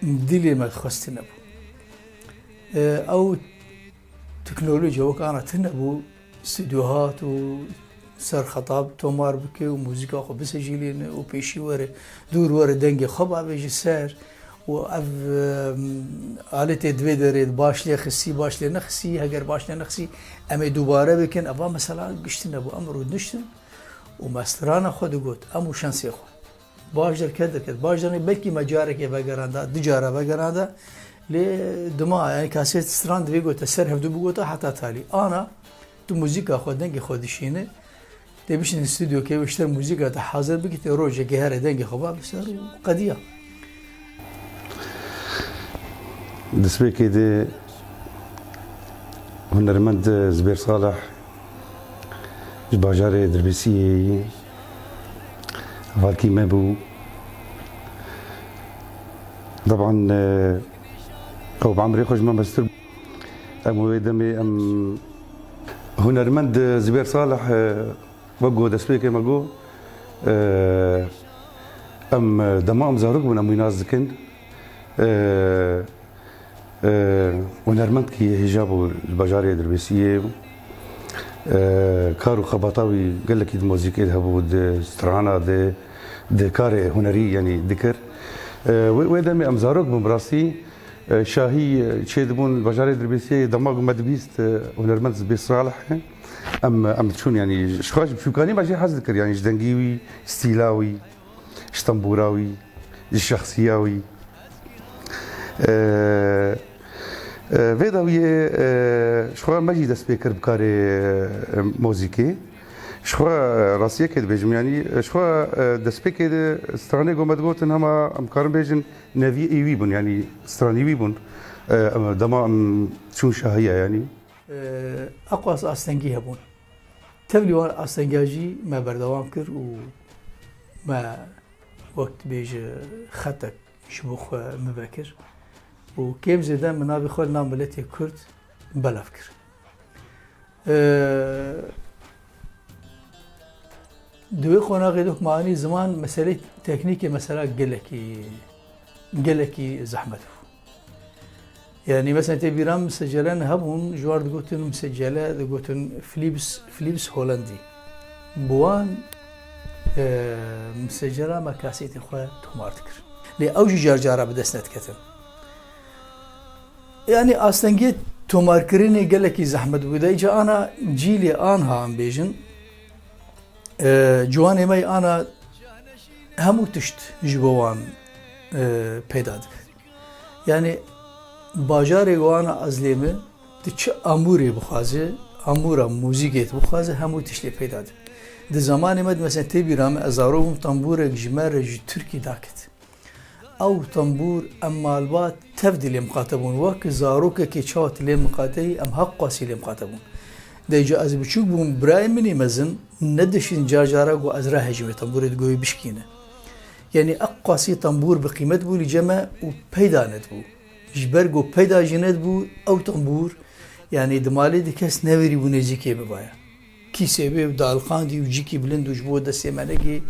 dilê me dixwest tune bû. E, ew teknolojiya wek ana tune bû, stûdyo hat û ser xetab tomar bike û muzîka xwe bisicîlîne û pêşî were, dûr were dengê xwe bavêje ser. û ev, em, aletê di vê derê baş lê xistî, baş lê nexistî, heger baş lê nexistî, em ê dubare bikin, eva mesela giştî nebû. Em rûdiniştin û me strana xwe digot, em û şensê xwe. Baş derket, derket, baş derket, belkî me carekê vegeranda, du cara vegeranda, lê dima, yani kasêt stran divê gote ser hevdu bigota heta talî. Ana, tu muzîka xwe, dengê xwe dişîne, Tê bişîne stûdyokê û ji te muzîka te hazir bikî, tê rojekê here dengê xwe ba bi ser û qediya. Destpêkê de hunermend Zibêr Salih ji bajarê Dirbêsiyê yî, hevalkî me bû. Teban, e, ew bi emrê xwe ji me mestir bû. Em wê demê em hunermend Zibêr Salih, e, Wek ku destpêkê me got, e, em, e, dema em zarok bûn, em wî nas dikin. E, e, hunermendkî hêja bû li bajarê Dirbêsiyê. E, kar û xebata wî gelekî di muzîkê de hebû, di strana de, di karê hunerî, yanî dikir. E, wê, wê demê em zarok bûn, bi rastî. E, şahî, e, çêdibûn bajarê Dirbêsiyê, dema ku me dibîst, e, hunermend Zibêr Salih e. Em, em diçûn, yanî, ji xwe ji biçûkanî me jê hez dikir, yanî, ji dengî wî, stîla wî, ji tembûra wî, ji şexsiya wî. E, e, vê dawiyê, e, ji xwe me jî dest pê kir bi karê, e, mozîkê. Ji xwe, e, rastiyekê dibêjim, yanî, e, ji xwe, e, destpêkê de stranê ku me digotin hema em karin bêjin, neviyê wî bûn, yanî stranî wî bûn. E, em, dema em çûn şahiya, yanî. E, eqwas astengî hebûn. Tevlî wan astengiya jî me berdewam kir û me wek dibêje xetek ji bo xwe mi vekir. Û kêm zêde min navê xwe li nav miletê Kurd belav kir. Ee, di wê qonaxê de hukmanî ziman meselê teknîkê mesela gelekî, gelekî zehmet bû. Yanî mesela tê bîra min misecelen hebûn, ji wan digotin misecele, digotin Philips, Philips Hollandî. Bi wan, e, misecela me kasêtê xwe tomar dikir. Lê ew jî car cara bi dest nediketin. Yanî astengiyê Tomarkirinê gelekî zehmet bû. De îca ana cîlê anha em bêjin, e, ciwanê me yê ana hemû tişt ji bo wan, e, peyda dibe. Yanî bajarê wana ez lê me, tu çi amûrê bixwaze, amûra muzîkê tu bixwaze, hemû tiştê peyda dibe. Di zamanê me de mesela tê bîra me, ez zarok bûm, tembûrek ji me re ji Tirkî daket. Ew tembûr em malbat tev dilê miqate bûn. Wek zarokekê çawa tu lê miqate yî, em heqwasî lê miqate bûn. De îca ez biçûk bûm, birayê min ê mezin nedişîn car cara got ez rahejî wê tembûrê digoyê bişkîne. Yanî eqwasî tembûr bi qîmet bû li cem me û peyda nedibû. Ji ber ku peyda jî nedibû, ew tembûr, yanî di malê de kes neverîbû nêzîkê bibaya. Kîsê wê û daliqandî û cîkî bilind û ji bo destê me negê.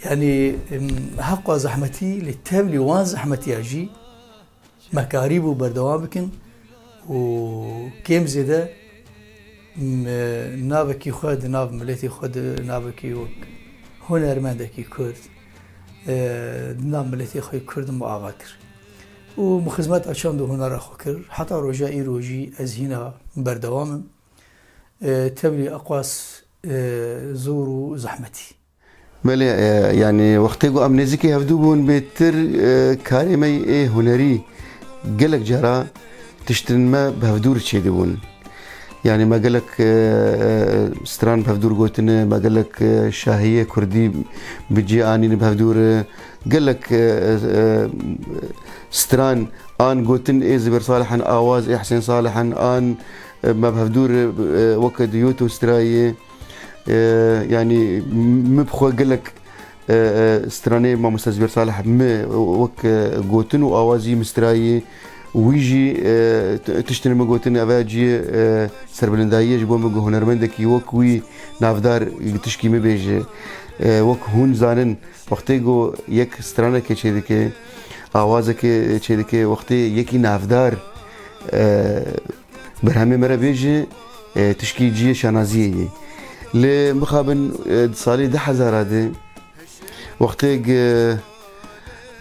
Yanî, em, heqa zehmetî, lê tevlî wan zehmetiya jî me karîbû berdewam bikin û kêm zêde, em, navekî xwe di nav miletê xwe de, navekî wek hunermendekî Kurd, e, di nav miletê xwe Kurd min ava kir. Û min xizmeta çand û hunera xwe kir. Heta roja îro jî ez hîna berdewam im. E, tevlî eqwas, e, zor û zehmetî. Belê, e, yanî wextê ku em nêzîkî hevdû bûn, bêtir, e, karê me yê hunerî gelek cara tiştin me bi hevdûr çêdibûn. Yanî me gelek, e, e, stran bi hevdûr gotine, me gelek, e, şahiyê kurdî bi cî anîne bi hevdûr, e, gelek, e, e, stran an gotin ê Zibêr Salih in, awaz ê Hesên Salih in, an, e, me bi hevdûr, e, weke di YouTube strayê, e, yanî min bi xwe gelek, e, e, stranê Mamoste Zibêr Salih min wek, e, gotin û awazî min strayê. Wî jî, e, t-, tiştên min gotin, eve ciyê, e, serbilindayiyê ji bo min ku hunermendekî wek wî navdar tişkî min bêje. E, wek hûn zanin, wextê ku yek stranekê çêdike, awazekê çêdike, wextê yekî navdar, e, berhemê me re bêje, e, tişkî ciyê şanaziyê ye. Lê mixabin, e, di salê du hezara de, wextê, e,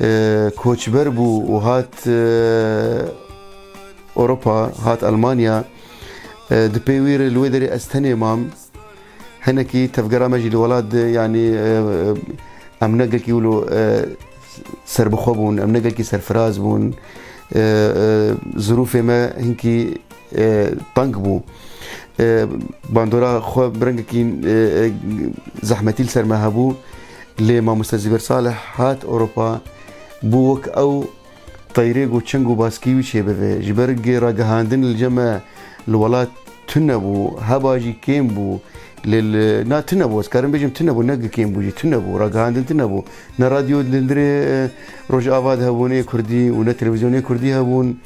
e, koçber bû û hat, e, Ewropa, hat Almanya, e, di pê wî re li wê derê ez tenê mam. Hinekî tevgera me jî li welat de, yanî, e, e, em ne gelkî wilo, e, serbixwe bûn, em ne gelkî serfiraz bûn. E, e, zirûfê me hinkî, e, teng bû. E, bandora xwe bi rengekî, e, e, zehmetî li ser me hebû. Lê Mamoste Zîber Salih hat Ewropa, bû wek ew teyrê ku çeng û baskî wî çêbibe. Ji ber gê ragihandin li cem me li welat tune bû, heba jî kêm bû. Lê li, na tune bû, ez karim bêjim tune bû, ne gi kêm bû jî, tune bû, ragihandin tune bû. Ne radyo li hundirê, e, Rojava de hebûn ê Kurdî û ne televîzyonê Kurdî hebûn.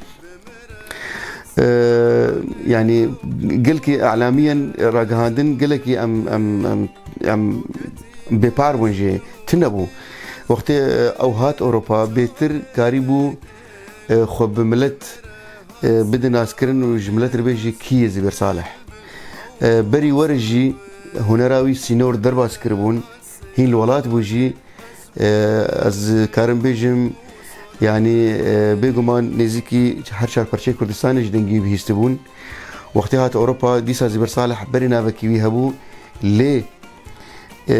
E, yanî gelkî elamî yên ragihandin gelekî em, em, em, em bêpar bûn jê. Tune bû. Wextê, e, ew hat Ewropa, bêtir karîbû, e, xwe bi milet, e, bide naskirin û ji milet re bêjî kî ye Zîber Salih. E, berî were jî hunera wî sînor derbas kiribûn, hîn li welat bû jî, e, ez karim bêjim, yanî, e, bêguman nêzîkî her çar parçeyê Kurdistanê ji dengî wî bihîstibûn. Wextê hat Ewropa, dîsa Zîber Salih berî navekî wî hebû, lê, e,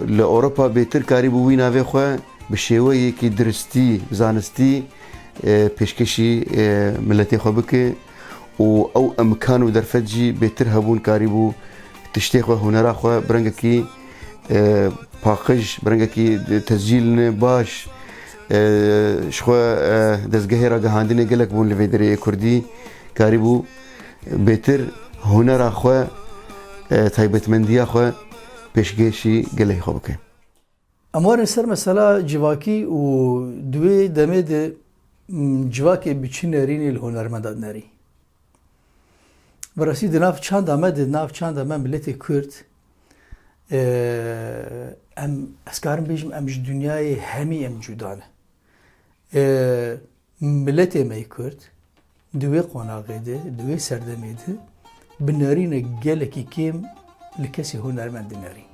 li Ewropa bêtir karîbû wî navê xwe bi şêweyekî diristî, zanistî, e, pêşkêşî, e, miletê xwe bike û ew imkan û derfet jî bêtir hebûn, karîbû tiştê xwe, hunera xwe bi rengekî, e, paqij, bi rengekî tescîlne baş, e, ji xwe, e, dezgehê ragihandinê gelek bûn li vê derê yê Kurdî, karîbû bêtir hunera xwe, e, taybetmendiya xwe pêşkêşî gelê xwe bike. Em werin ser mesela civakî û di wê demê de, m, civakê bi çi nerînê li hunermenda dinerî. Bi rastî di nav çanda me de, di nav çanda me miletê Kurd, e, em, ez karim bêjim, em ji dinyayê hemî em cuda ne. E, miletê me yê Kurd di wê qonaxê de, di wê serdemê de bi nerînek gelekî kêm li kesê hunermend dinerî.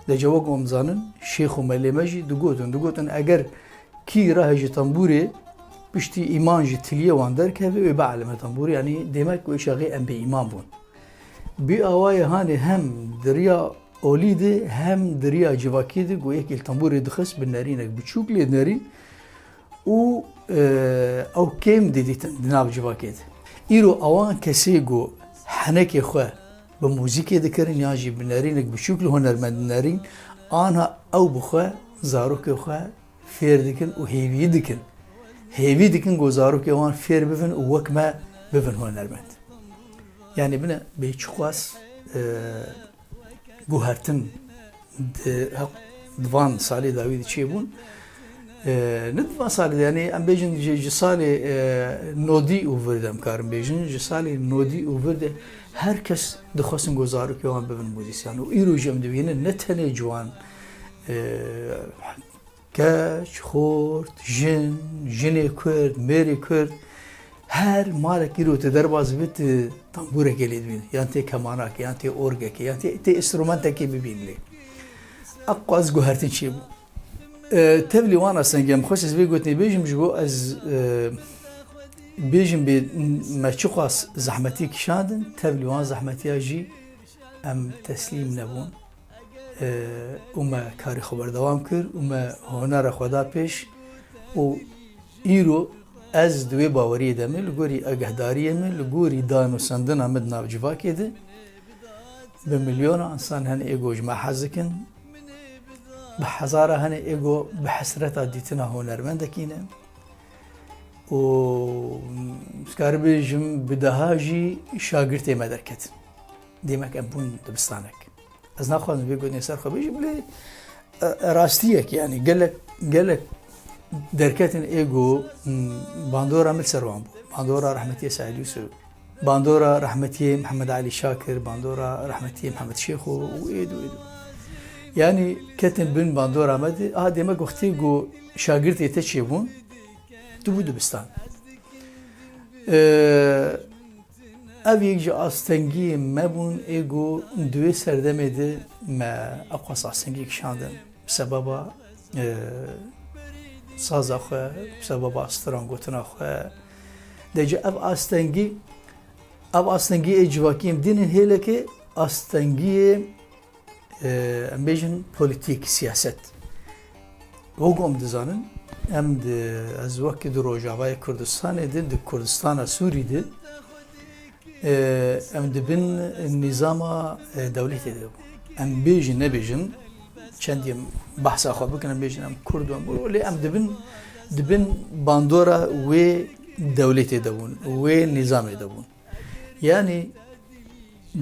De cewek em zanin, şêx û melê me jî digotin, digotin eger kî rahejî tembûrê, Piştî îman ji tiliyê wan derkeve, wê bielime tembûrê, yanî demek wê çaxê em bêîman bûn. Bi awayê hanê hem di riya olî de hem di riya civakê de ku yekê li tembûrê dixist, bi nerînek biçûk lê nerîn û, e, ew kêm didîtin di nav civakê de. Îro ewan kesê ku henekê xwe bi muzîkê dikirin yan jî bi nerînek biçûk li hunermend dinerîn, anha ew bi xwe zarokê xwe fêr dikin û hêvî dikin. Hêvî dikin ku zarokê wan fêr bibin û wek me bibin hunermend. Yanî bine bê çiqas, e, guhertin di, di van salê dawî de çêbûn. E, ne di van salê de, yanî em bêjin ji, ji salê, e, nodî û vir de em karin bêjin, ji salê nodî û vir de her kes dixwestin ku zarokê wan bibin muzîsyan. Û îro jî em dibînin ne tenê ciwan, e, keç, xort, jin, jinê Kurd, mêrê Kurd, her malek îro tu derbas bî, tu tambûrekê lê dibînî, yan tê kemanakê, yan tê orgekê, yan tê, tê înstrumentekê bibînî lê. Eqas guhertin çêbû. E, tevlî wan astengî em xwest ez vê gotinê bêjim, ji bo ez, e, bêjim bê me çiqas zehmetî kişandin, tevlî wan zehmetiya jî em teslîm nebûn. E, û me karê xwe berdewam kir û me honera xwe da pêş û îro ez di wê baweriyê de me, li gorî agahdariyê me, li gorî danûsandina me di nav civakê de, bi milyona însan hene ê ku ji me hez dikin, bi hezara hene ê ku bi hesreta dîtina hunermendekî ne û, ez karim bêjim, bi deha jî şagirtê me derketin. Demek em bûn dibistanek. Ez naxwazim vê gotinê ser xwe bêjim, lê, e, e, rastiyek, yanî gelek, gelek derketin ê ku, hmm, bandora min li ser wan bû. Bandora rehmetiyê Seîd Yûsif, bandora rehmetiyê Mihemed Elî Şakir, bandora rehmetiyê Mihemed Şêxo û êd û êd. Yanî ketin bin bandora me de, a demek wextê ku şagirtê te çêbûn, tu bû dibistan. E, Ev yek ji astengiyên me bûn ê ku di wê serdemê de me eqas astengî kişandin. Bi sebeba, e, saza xwe, bi sebeba strangotina xwe. De ji ev astengî, ev astengî ê civakî em dînin hêlekê astengiyê e, em bêjin polîtîk, siyaset. Wek em dizanin, em di, ez wekî di Rojavayê Kurdistanê de, di Kurdistana Sûrî de, e, em di bin nîzama, e, dewletê de bûn. Em bêjin, nebêjin, çendî em behsa xwe bikin, em bêjin em Kurd in, lê em di bin, di bin bandora wê dewletê de bûn, wê nîzamê de bûn. Yanî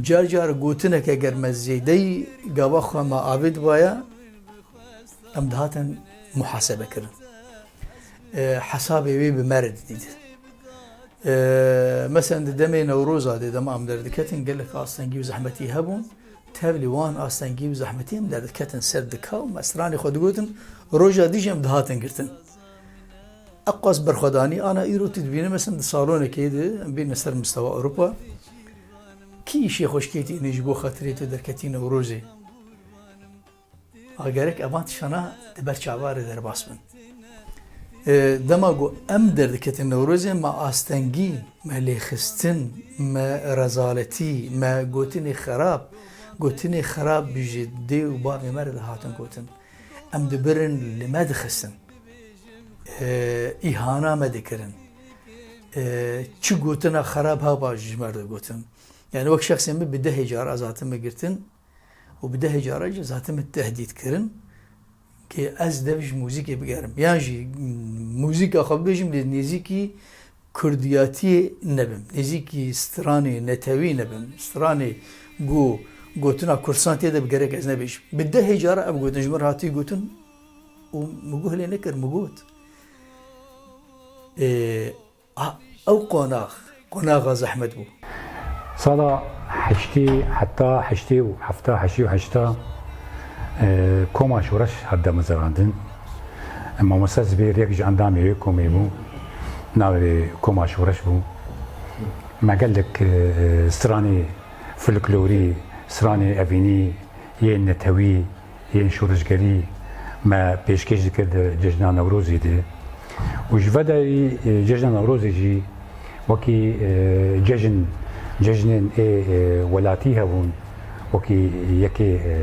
car car gotinek eger me zêdeyî gava xwe me avêtibaya, em dihatin muhasebe kirin. E, hesabê wê bi me re didîtin. E, mesela di demê Newroza de dema em derdiketin gelek astengî û zehmetî hebûn. Tevlî wan astengî û zehmetî em derdiketin ser dika û me stranê xwe digotin, roja dî jî em dihatin girtin. Eqas berxwedanî, ana îro tu dibîne, mesela di salonekê de em bîne ser mistewa Ewropa. Kî îşê xwe şikêtîne ji bo xatirê tu derketî Newrozê? A gerek evan tiştana di ber çava re derbas bin. E, dema ku em derdiketin Newrozê, me astengî, me lêxistin, me rezaletî, me gotinê xerab, gotinê xerab ji dê û bavê me re dihatin gotin. Em dibirin li me dixistin. E, îhana me dikirin. E, çi gotina xerab haba ji me re digotin. Yani wek şexsê min bi dehê cara ez hatime girtin û bi dehê cara jî ez hatime tehdît kirin ki ez dev ji muzîkê bigerim. Yan jî muzîka xwe bibêjim lê nêzîkî kurdiyatiyê nebim. Nêzîkî stranê netewî nebim. Stranê ku gotina Kurdistan tê de bi gerek ez nebêjim. Bi dehê cara ev gotin ji min re hatî gotin û min guh lê nekir, min got. Ê, a, ew qonax, qonaxa zehmet bû. Sala heştê heta heştê û hefta, heştê û heşta, e, Koma Şoreş hat damezrandin. Mamoste Zibêr yek ji endamê wê komê bû. Navê wê Koma Şoreş bû. Me gelek, e, stranê folklorî, stranê evînî, yên netewî, yên şoreşgerî me pêşkêş dikir di cejna Newrozê de. Û ji vedayî, e, cejna Newrozê jî wekî, e, cejn, cejnên ê, e, welatî hebûn, wekî yekê, e,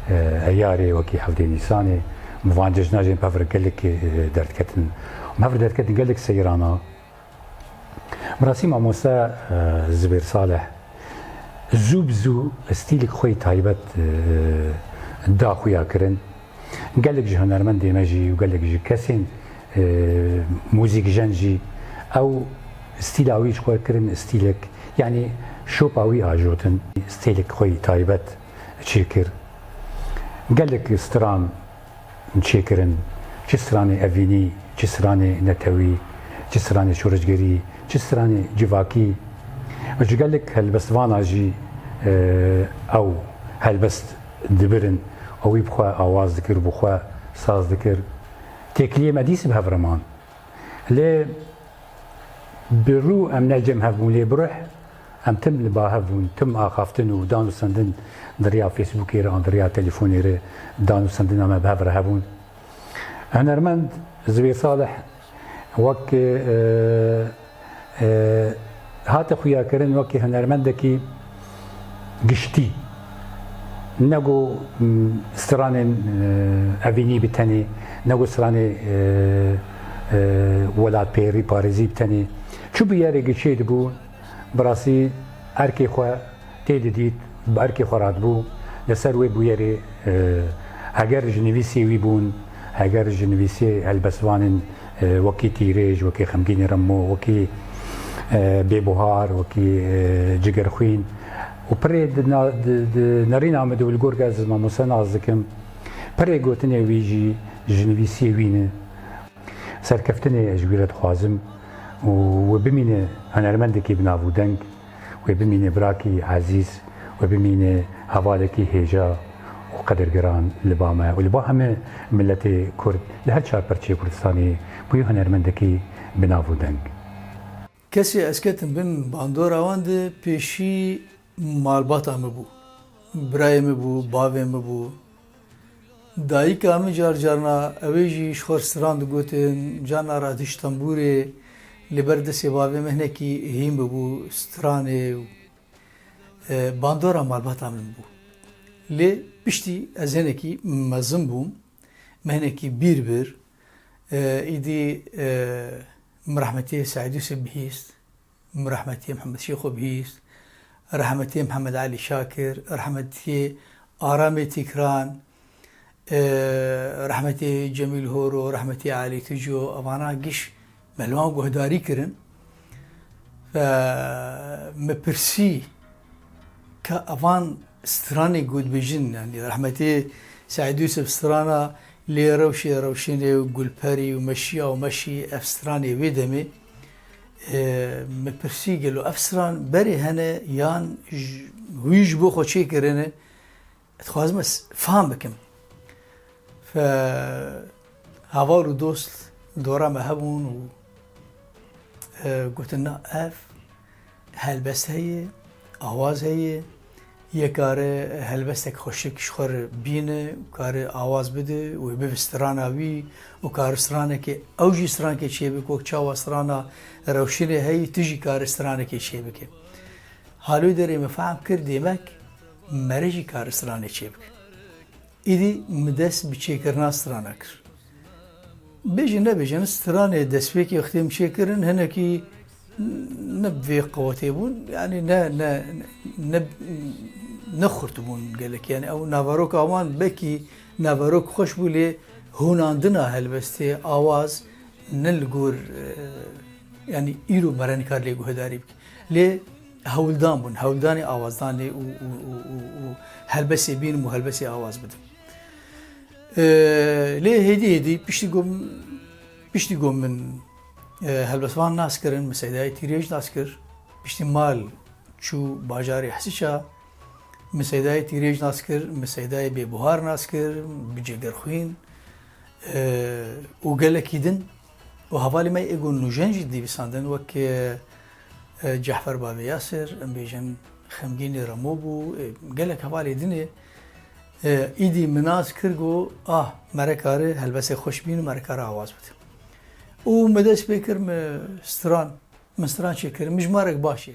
e, Eyarê, wekî hevdê Nîsanê, van cejna jî pevr gelek, e, derdiketin. Pevr derdiketin gelek seyrana. Bi rastî mamoste, e, Zibêr Salih zû bi zû stîlek xwe yî taybet, e, da xuya kirin. Gelek ji hunermendê me jî û gelek ji kesên, e, muzîkjen jî ew stîla wî ji xwe kirin stîlek, yanî şopa wî ajotin, stîlek xwe yî taybet çêkir. Gelek stran çêkirin, çi stranê evînî, çi stranê netewî, çi stranê şoreşgerî, çi stranê civakî. Ji gelek helbestvana jî, e, ew helbest dibirin, ew wî bi xwe awaz dikir, bi xwe saz dikir. Têkiliyê me dîs bi hev re man. Lê bi rû em ne cem hev bûn, lê bi ruh em tim li ba hev bûn, tim axaftin û dan û sendin di riya Facebookê re an di riya telefonê re dan û sendina me bi hev re hebûn. Hunermend Zibêr Salih wek, e, e, hate xuyakirin wekî hunermendekî giştî. Ne ku, m, stranên, e, evînî bi tenê, ne ku stranê, e, e, welatperî, parêzî bi tenê. Çi bûyerê giçê dibû, bi rastî erkê xwe tê didît, bi erkê xwe radibû, li ser wê bûyerê, e, heger ji nivîsê wî bûn, heger ji nivîsê helbestvanên, e, wekî Tîrêj, wekî Xemgînê Remo, wekî, e, Bêbuhar, wekî, e, Cigerxwîn û pirê di na-, di, di nerîna min de û li gorka ez mamoste nas dikim, pirê gotinê wî jî ji nivîsiyê wî ne. Serkeftinê ez ji wî re dixwazim û wê bimîne hunermendekî bi nav û deng. Wê bimîne birakî ezîz, wê bimîne hevalekî hêja û qedirgiran li ba me û li ba heme miletê Kurd li her çar perçeyê Kurdistanê bûye hunermendekî bi nav û deng. Kesê ez ketim bin bandora wan de pêşî malbata min bû. Birayê min bû, bavê min bû. Dayika min car carna ew ê jî ji xwe stran digotin, carna re dihişt tembûrê, li ber destê bavê min hinekî hîn bibû stranê û, e, bandora malbata min bû. Lê piştî ez hinekî mezin bûm, min hinekî bîr bir, e, îdî, e, min rehmetê Seîd Yûsif bihîst. Min rehmetiyê Mihemed Şêxo bihîst, rehmetiyê Mihemed Elî Şakir, rehmetiyê Aramê Tîkran, e, rehmetiyê Cemîl Horo, rehmetiyê Elî Tuco, evana giş me li wan guhdarî kirin. Ve me pirsî ka evan stranê ku dibêjin, yanî rehmetê Seîd Yûsif strana Lê rewşê rewşenê û Gulperî û Meşiya û Meşî ev stranê wê demê, e, me pirsî gelo ev stran berê hene yan ji, wî ji bo xwe çêkirine? Dixwazim ez fam bikim. Fe heval û dost dora me hebûn û, e, gotin, na ev helbest heye, awaz heye, yê kare helbestek xweşik ji xwe re bîne û kare awaz bide û wê bibe strana wî û kare stranekê, ew jî stranekê çêbike, wek çawa strana rewşinê heye, tu jî kare stranekê çêbike. Halê derê min fehm kir, demek mere jî kare stranê çêbike. Îdî min dest bi çêkirina strana kir. Bêjin nebêjin, stranê destpêkê wextê min çêkirin, hinekî ne bi vê qewetê bûn, yanî ne, ne, ne, ne xurt bûn gelek. Yanî ew naveroka wan belkî naverok xweş bû, lê hûnandina helbestê, awaz ne li gor, e, yanî îro mere nikar lê guhdarî bike. Lê hewldan bûn, hewldanê awazdanê û, û, û, û, û helbestê bînim û helbestê awaz bidim. E, lê hêdî hêdî piştî ku, piştî ku min, e, helbestvan nas kirin, min Seydayê Tîrêj nas kir. Piştî mal çû bajarê Hesiça, min Seydayê Tîrêj nas kir, min Seydayê Bêbuhar nas kir, bi Cegerxwîn, e, û gelekî din. Û hevalê me ê ku nûjen jî dîvisandin, wek, e, e, Cehfer Bavê Yasir, em bêjin Xemgînê Remo bû, e, gelek hevalê din ê, e, îdî min nas kir, got, ah, mere kare helbestê xweş bîn û mere kare awaz bide. Û me dest pê kir, me stran, me stran çêkir, mijmarek baş e.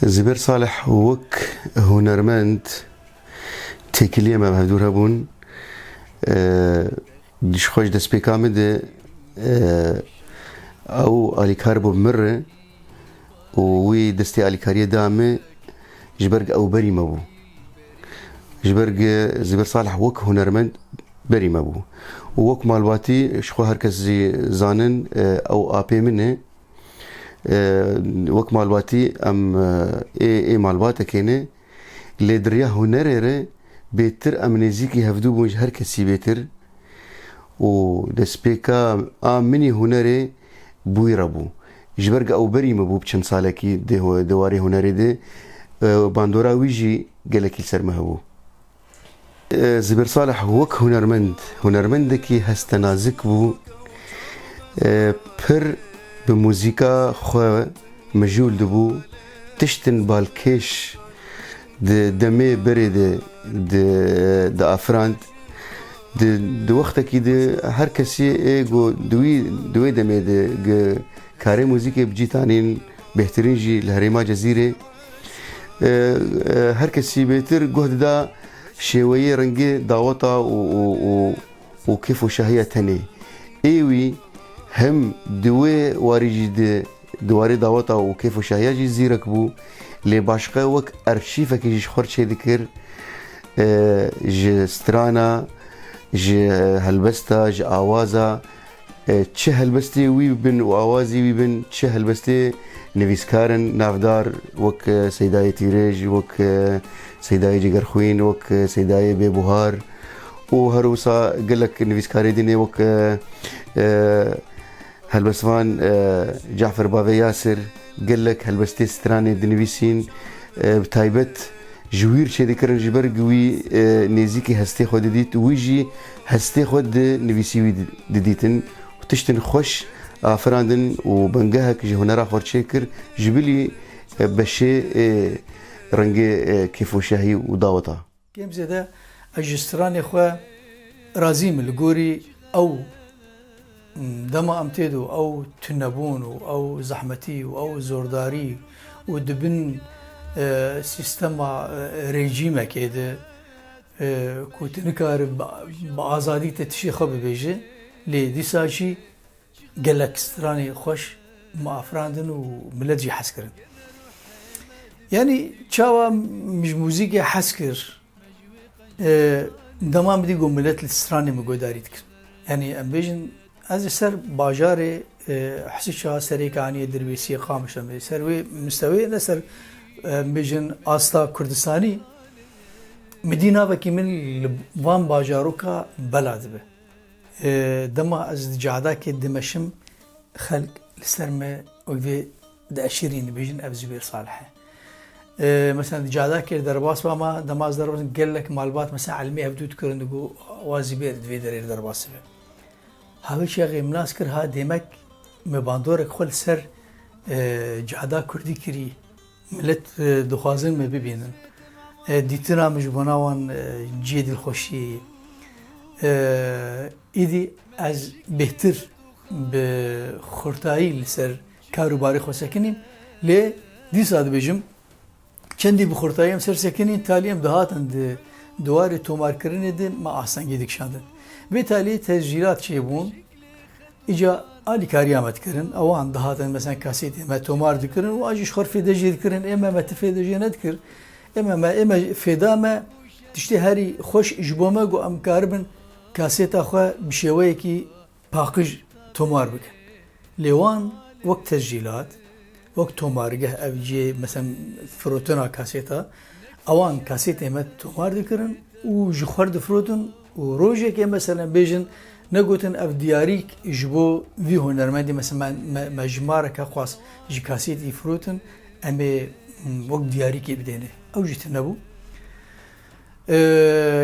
Zîber Salih wek hunermend têkiliyê me bi hevdû re bûn. E, ji xwe ji destpêka min de, e, ew alîkar bû bi min re û wî destê alîkariyê da min, ji ber ku ew berî me bû. Ji ber ku Zîber Salih wek hunermend berî me bû. Û wek malbatî, ji xwe her kes jî zanin, e, ew apê min e. E, wek malbatî em, e, ê, ê malbatekê ne. Lê di riya hunerê re bêtir em nêzîkî hevdû bûn ji her kesî bêtir. Û destpêka a min î hunerê bi wî re bû. Ji ber ku ew berî min bû bi çend salekî di ho-, di warê hunerê de, e, bandora wî jî gelekî li ser min hebû. E, Zîber Salih wek hunermend, hunermendekî hestenazik bû. E, pir bi muzîka xwe mijûl dibû. Tiştin balkêş di demê berê de di, diafirand. Di, di wextekî de her kesî ê ku di wî, di wê demê de gi karê muzîkê bi cî tanîn, bêhtirîn jî li herêma Cezîrê. E, e, her kesî bêtir guh dida şêweyê rengê daweta û, û, û, û kêf û şahiya tenê. Ê wî hem di wê warî jî di, di warê daweta û kêf û şahiya jî zîrek bû. Lê başqe wek erşîfekî jî ji xwe re çêdikir. E, ji strana, ji helbesta, ji awaza, E, çi helbestê wî bin û awazê wî bin, çi helbestê nivîskarin navdar wek, e, Seydayê Tîrêj, wek, e, Seydayê Cigerxwîn, wek, e, Seydayê Bêbuhar û her wisa gelek nivîskarê din ê wek, e, e, helbestvan, e, Cafer Bavê Yasir, gelek helbestê stranê dinivîsîn, e, bi taybet ji wî re çêdikirin, ji ber ku wî, e, nêzîkî hestê xwe didît, wî jî hestê xwe di nivîsî wî di-, didîtin û tiştin xweş afirandin û bingehek ji hunera xwe re çêkir, ji bilî, e, beşê, e, rengê, e, kêfweşahî û daweta. Kêm zêde ez ji stranê xwe razî me li gorî ew dema em tê de ew tunebûn û ew zehmetî û ew zordarî û di bin, e, sîstema, e, rejîmekê de, e, ku tu nikare bi, bi azadî te tişê xwe bibêje, lê dîsa jî gelek stranê xweş me afirandin û milet jî hez kirin. Yanî çawa min ji muzîkê hez kir, e, dema min dî ku milet li stranê min guhdarî dikir. Yanî em bêjin, ez li ser bajarê, e, Hisiça, Serêkaniyê, Dirbêsiyê, Qamişlo me, ser wê mistewê, ne ser, e, em bêjin asta Kurdistanî, min dî navekî min li van bajaroka bela dibe. E, dema ez di cadakê dimeşim, xelk li ser me wek vê dieşîrîn, dibêjin ev Zubêr Salih e. E, mesela di cadakê derbas bama, dema ez derbas, gelek malbat mesela elmê hevdû dikirin, digo, wa Zubêr di vê derê derbas dibe. Ha wê çaxê min nas kir, ha demek me bandorek xwe li ser, e, cada kurdî kirî. Milet, e, dixwazin me bibînin. E, dîtina min ji bona wan, e, cihê dilxweşiyê ye. E, îdî ez bêhtir bi xurtayî li ser kar û barê xwe sekinîm. Lê dîsa dibêjim, çendî bi xurtayî em ser sekinîn, talî em dihatin di, di warê tomarkirinê de me astengî dikişandin. Vê talî tescîlat çêbûn. Îca alîkariya me dikirin. Ewan dihatin, mesela, kasêtê me tomar dikirin û a jî ji xwe fêde jê dikirin. Ê me, me ti fêde jê nedikir. Ê me, me, ê me fêda me tiştê herî xweş ji bo me ku em karibin kasêta xwe bi şêweyekî paqij tomar bikin. Lê wan wek tescîlat, wek tomargeh, ev cihê, mesela, firotina kasêta, ewan kasêtê me tomar dikirin û ji xwe re difirotin û rojekê, mesela, bêjin, negotin ev diyarîk ji bo vî hunermendî, mesela, me, me, me jimareke xwest ji kasêtî firotin, em ê, mm, wek diyarîkê bidêne. Ew jî tune bû. Ee,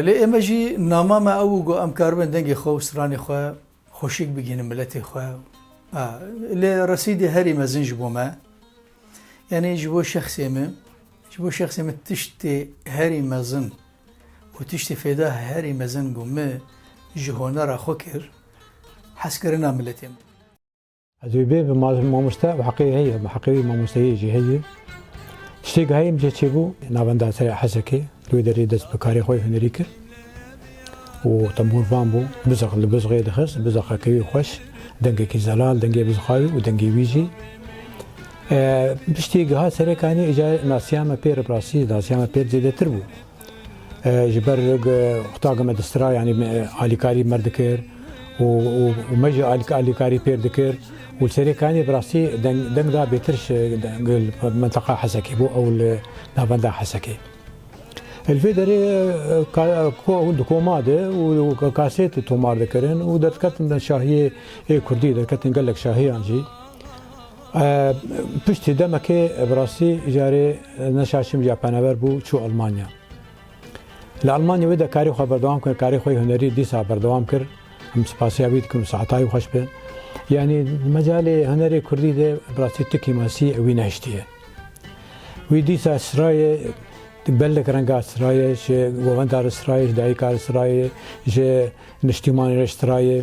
lê ê me jî nama me ew bû ku em karibin dengê xwe û stranê xwe xweşik bigihînin miletê xwe. Ha, lê resîdê herî mezin ji bo me, yanî ji bo şexsê min, ji bo şexsê min tiştê herî mezin û tiştê fêda herî mezin ku min ji honera xwe kir, hezkirina miletê min. Ez wê bê bi ma-, mamoste û heqê heye, bi heqê wî mamosteyê jî heye. Tiştê gihayê min cih çêbû, navenda Hesekê, li wê derê dest bi karê xwe hunerî kir û tembûrvan bû, bizix li bizixê dixist, bizixekî wî xweş, dengekî zelal, dengê bizixayê û dengê wî jî. E, piştî giha Serêkanî, îca nasiya me pê re, bi rastî nasiya me pê re zêdetir bû. E, ji ber, e, qutak me distira, yanî me, e, alîkarî me dikir û, û, û me jî alîk-, alîkarî pê re dikir û li Serêkanî bi rastî deng, deng da bêtir ji, deng, li menteqa Hesekê bû, ew li navenda Hesekê. Li vê derê, e, ka-, ko-, di koma de û, û ka-, kasêt tomar dikirin û derketin şahiyê ê kurdî, derketin gelek şahiyan jî. E, piştî demekê, e, bi rastî îcarê, e, neşaşim ya penaber bû, çû Almanya. Li Almanya wê de karê xwe berdewam kir, karê xwe hunerî dîsa berdewam kir. Em spasiya wî dikin û saeta wî xweş be. Yanî mecalê hunerê kurdî de bi rastî tu kêmasî wî nehiştiye. Wî dîsa sirayê, gelek renga sirayê, ji govenda re sirayê, ji dayika re sirayê, ji niştîmanê re sirayê.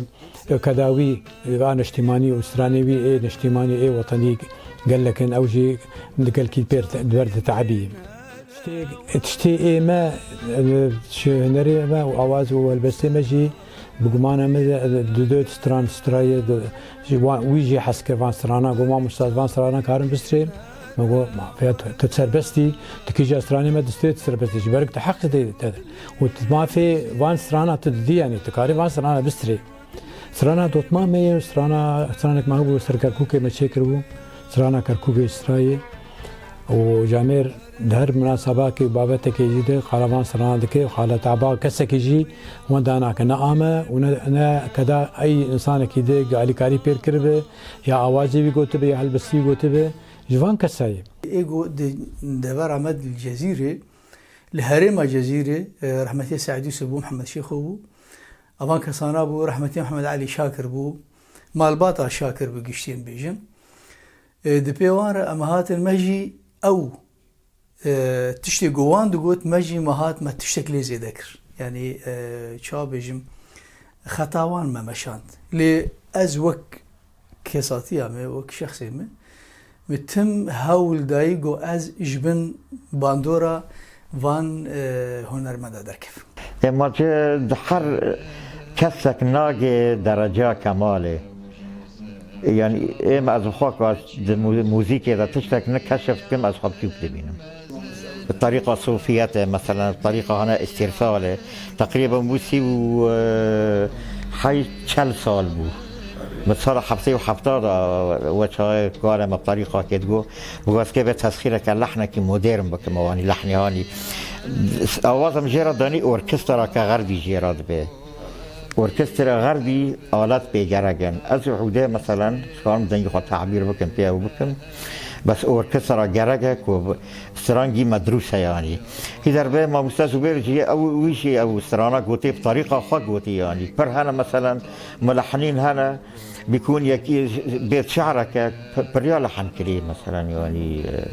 Kedawî, va niştîmanî û stranê wî ê niştîmanî ê wetenî gelek in, ew jî gelkî pêr te-, ber diteebî. Tiştê, tiştê ê me, e, ji hunerê me û awaz û helbestê me jî bi gumana me de, e, di dê stran straye de, ji wa-, wî jî hez kir van strana, got, "Mamosta, van strana karin bistrê?" Me got, "Ma, ya tu, tu serbest î, tu kîja stranê me distrê, tu serbest î. Ji ber ku tu heq dê te. Û tu mafê van strana tu didî, yanî tu karî van strana bistrê." Strana dotma me ye, strana, stranek me hebû, ser Kerkûkê me çêkiribû, strana Kerkûkê strayê. Û camêr di her minasebakê û babetekê jî de xala van strana dike, xala taba kesekî jî wenda nake, ne ame û ne, ne keda ey însanekî de alîkarî pêr kiribe, ya awazê wî gotibe, ya helbestî wî gotibe, ji van kesa ye. Ê ku di devera me di Cezîrê, li herêma Cezîrê, e, rehmetê Seîd Yûsif bû, Mihemed Şêxo bû. Evan kesana bû, rehmetî Mihemed Elî Şakir bû, malbata Şakir bi giştî em bêjin. E, di pê wan re em hatin me jî ew, e, tiştê ku wan digot, me jî me hat me tiştek lê zêde kir. Yanî, e, çawa bêjim, xeta wan me meşand. Lê ez wek kesatiya me, wek şexsê me, min tim hewl dayî ku ez ji bin bandora van, e, hunermenda derkevim. Ema ci di her kesek nagê dereca kemalê. Yanî êm ez xwe ka di mu-, muzîkê de tiştek ne keşif dikim, ez xwe biçûk dibînim. Bi terîqa sofiyete, meselen, bi terîqa hane îstîrsalê, teqrîben bû sî û, e, heyt çel sal bû. Min sala heftê û hefta de we çaxê karê me bi terîqakê digot, bi weskê vê tesxîreke lehnekî modern bikim, wanî lehnê hanî. Awaza min jê re danî orkestrake xerbî jê re dibe. Orkestra xerbî alet pê gerek in. Ez û Hûdê, meselen, dikarim dengê xwe tabîr bikim, pê ew bikim. Bes orkestra gerek e ku strangî medrûs e, yanî. Hî derbe mamoste Zubêr jî ew, wî jî ew strana gotê, bi terîqa xwe gotê, yanî. Pir hene, meselen, mulehnîn hene, bîkûn yekî bêt şe'reke p-, piriya lehn kirî, meselen, yanî, e,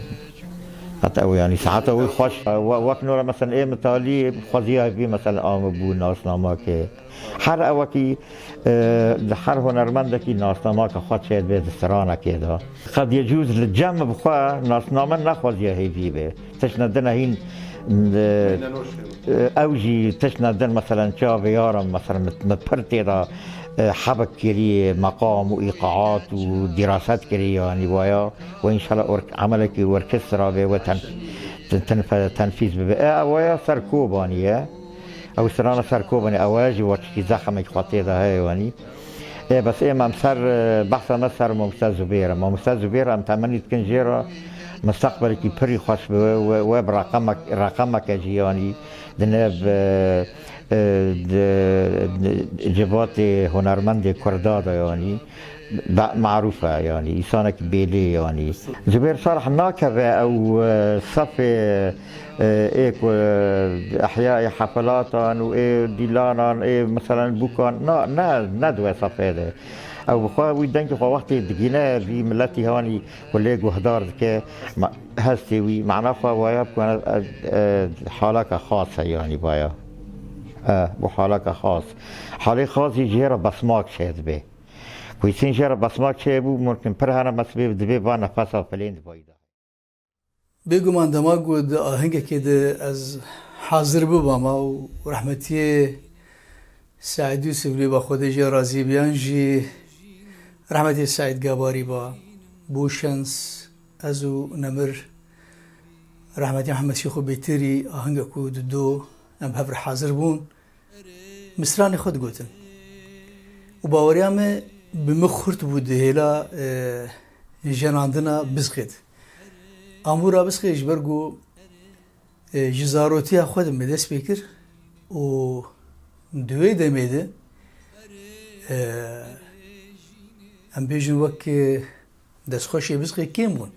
heta ew, yanî, saeta wî xweş. We-, wek nora, meselen, ê min talî xweziya bî, meselen, amibû nasnamake. Her ewekî, e, her hunermendekî nasnamaka xwe çêdibe di stranekê de. Qediyecûz li cem bi xwe nasname nexweziye hêvî be. Tiştine din e hîn, e, ew jî tiştine din, meselen, çavê yaran, meselen, min, min pir tê de, e, hebik kirî, meqam û îqaat û dîraset kirî, yanî waya, we înşallah ork-, emelekî orkestra be we ten-, ten-, tenfe-, tenfîz bibe. E, waya ser Kobanî ye. Ew strana ser Kobanê, ew jî weçikî zexmek xwe tê de heye, wanî. Ê, bes ê me em ser, e, behsa me ser Mamoste Zubêr e. Mamoste Zubêr em temennî dikin jê re misteqbelekî pirî xweş bi we, we, we bi reqemek, reqemeke jî, yanî, di nev, e, e, di, di civatê hunermendê Kurda de, yanî. Be-, marûf e, yanî, însanekî bêlê, yanî. Zubêr Salih nakeve ew, e, sefê, e, ê ku, e, ehyayê hefilatan û ê dîlanan, ê, meselen, bûkan, na, ne, ne di wê sefê de. Ew bi xwe wî dengê xwe wextê digîne vî miletî hanî ku lê guhdar dike, ma-, hestê wî, mana xwe waya bikane, e, e, haleke xas e, yanî, waya. E, bu haleke xas. Halê xas jî jê re besmak çêdibe. Pûsîn jê re basmak çêbû, mumkin pir hene mesbê dibê va nefesa filên di vayî de. Bêguman dema ku di ahengekê de ez hazir bibama û rehmetiyê Seîd Yûsif lê ba Xwedê jê razî biyan jî rehmetê Seîd Gabarî ba, bû şens ez û nemir rehmetî Mihemed Şêxo Bêtirî ahenga ku di do em hev re hazir bûn. Misranê xwe digotin. Û baweriya me bi min xurt bû di hêla, e, jenandina bizqê de. Amûra bizqê ji ber ku, e, ji zarotiya xwe de me dest pê kir û di wê demê de, e, em bêjin wek, e, destxweşê bizqê kêm bûn.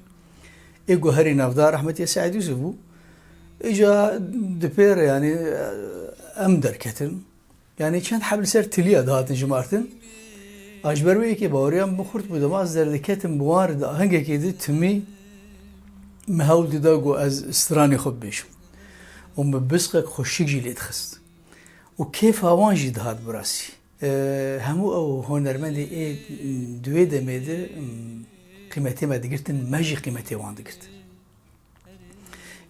Ê ku herî navdar rehmetî Seîd Yûsif bû. Îca di pê re, yanî, em derketin. Yanî çend heb li ser tiliya dihatin jimartin. A ji ber wê yekê baweriya min bi xurt bû, dema ez derdiketim bi wan re di ahengekê de timî min hewl dida ku ez stranê xwe bibêjim. Û min bizqek xweşik jî lê dixist. Û kêfa wan jî dihat bi rastî. E, hemû ew hunermendê ê di wê demê de, m, qîmetê me digirtin, me jî qîmetê wan digirt.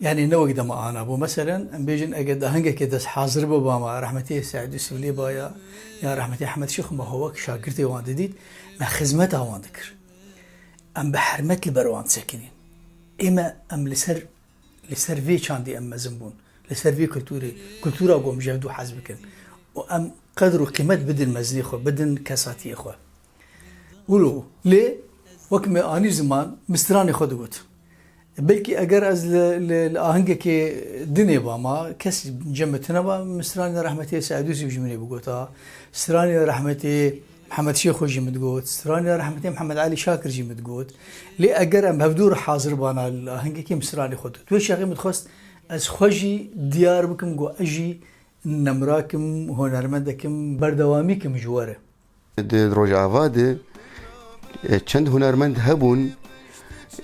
Yanî ne wek dema ana bû. Meselen, em bêjin, eger dahingekê dest hazir bibama, rehmetî Seîd Yûsif Lêba ya, ya rehmetî Ehmed Şêx me xwe wek şagirtê wan didît, me xizmeta wan dikir. Em bi hermet li ber wan disekinîn. Ê me, em li ser Li ser vê çandî em mezin bûn. Li ser vê kulturê, kultura ku em ji hevdû hez bikin. Û em qedr û qîmet bidin mezinê xwe, bidin kesatiyê xwe. Wilo, lê wek me anî ziman, min stranê xwe digot. Belkî eger ez li, li, li ahengekê dinê bama, kes cem min tune ba, min stranê rehmetê Seîd Yûsif ji min ê bigota. Stranê rehmetê Mihemed Şêxo jî min digot, stranê rehmetê Mihemed Elî Şakir jî min digot. Lê eger em hevdû re hazir bana li ahengekê, min stranê xwe digot. Wê çaxê min dixwest ez xwe jî diyar bikim ku ez jî nemrak im, hunermendek im, berdewamî kim ji we re. Di Rojava de, e, çend hunermend hebûn,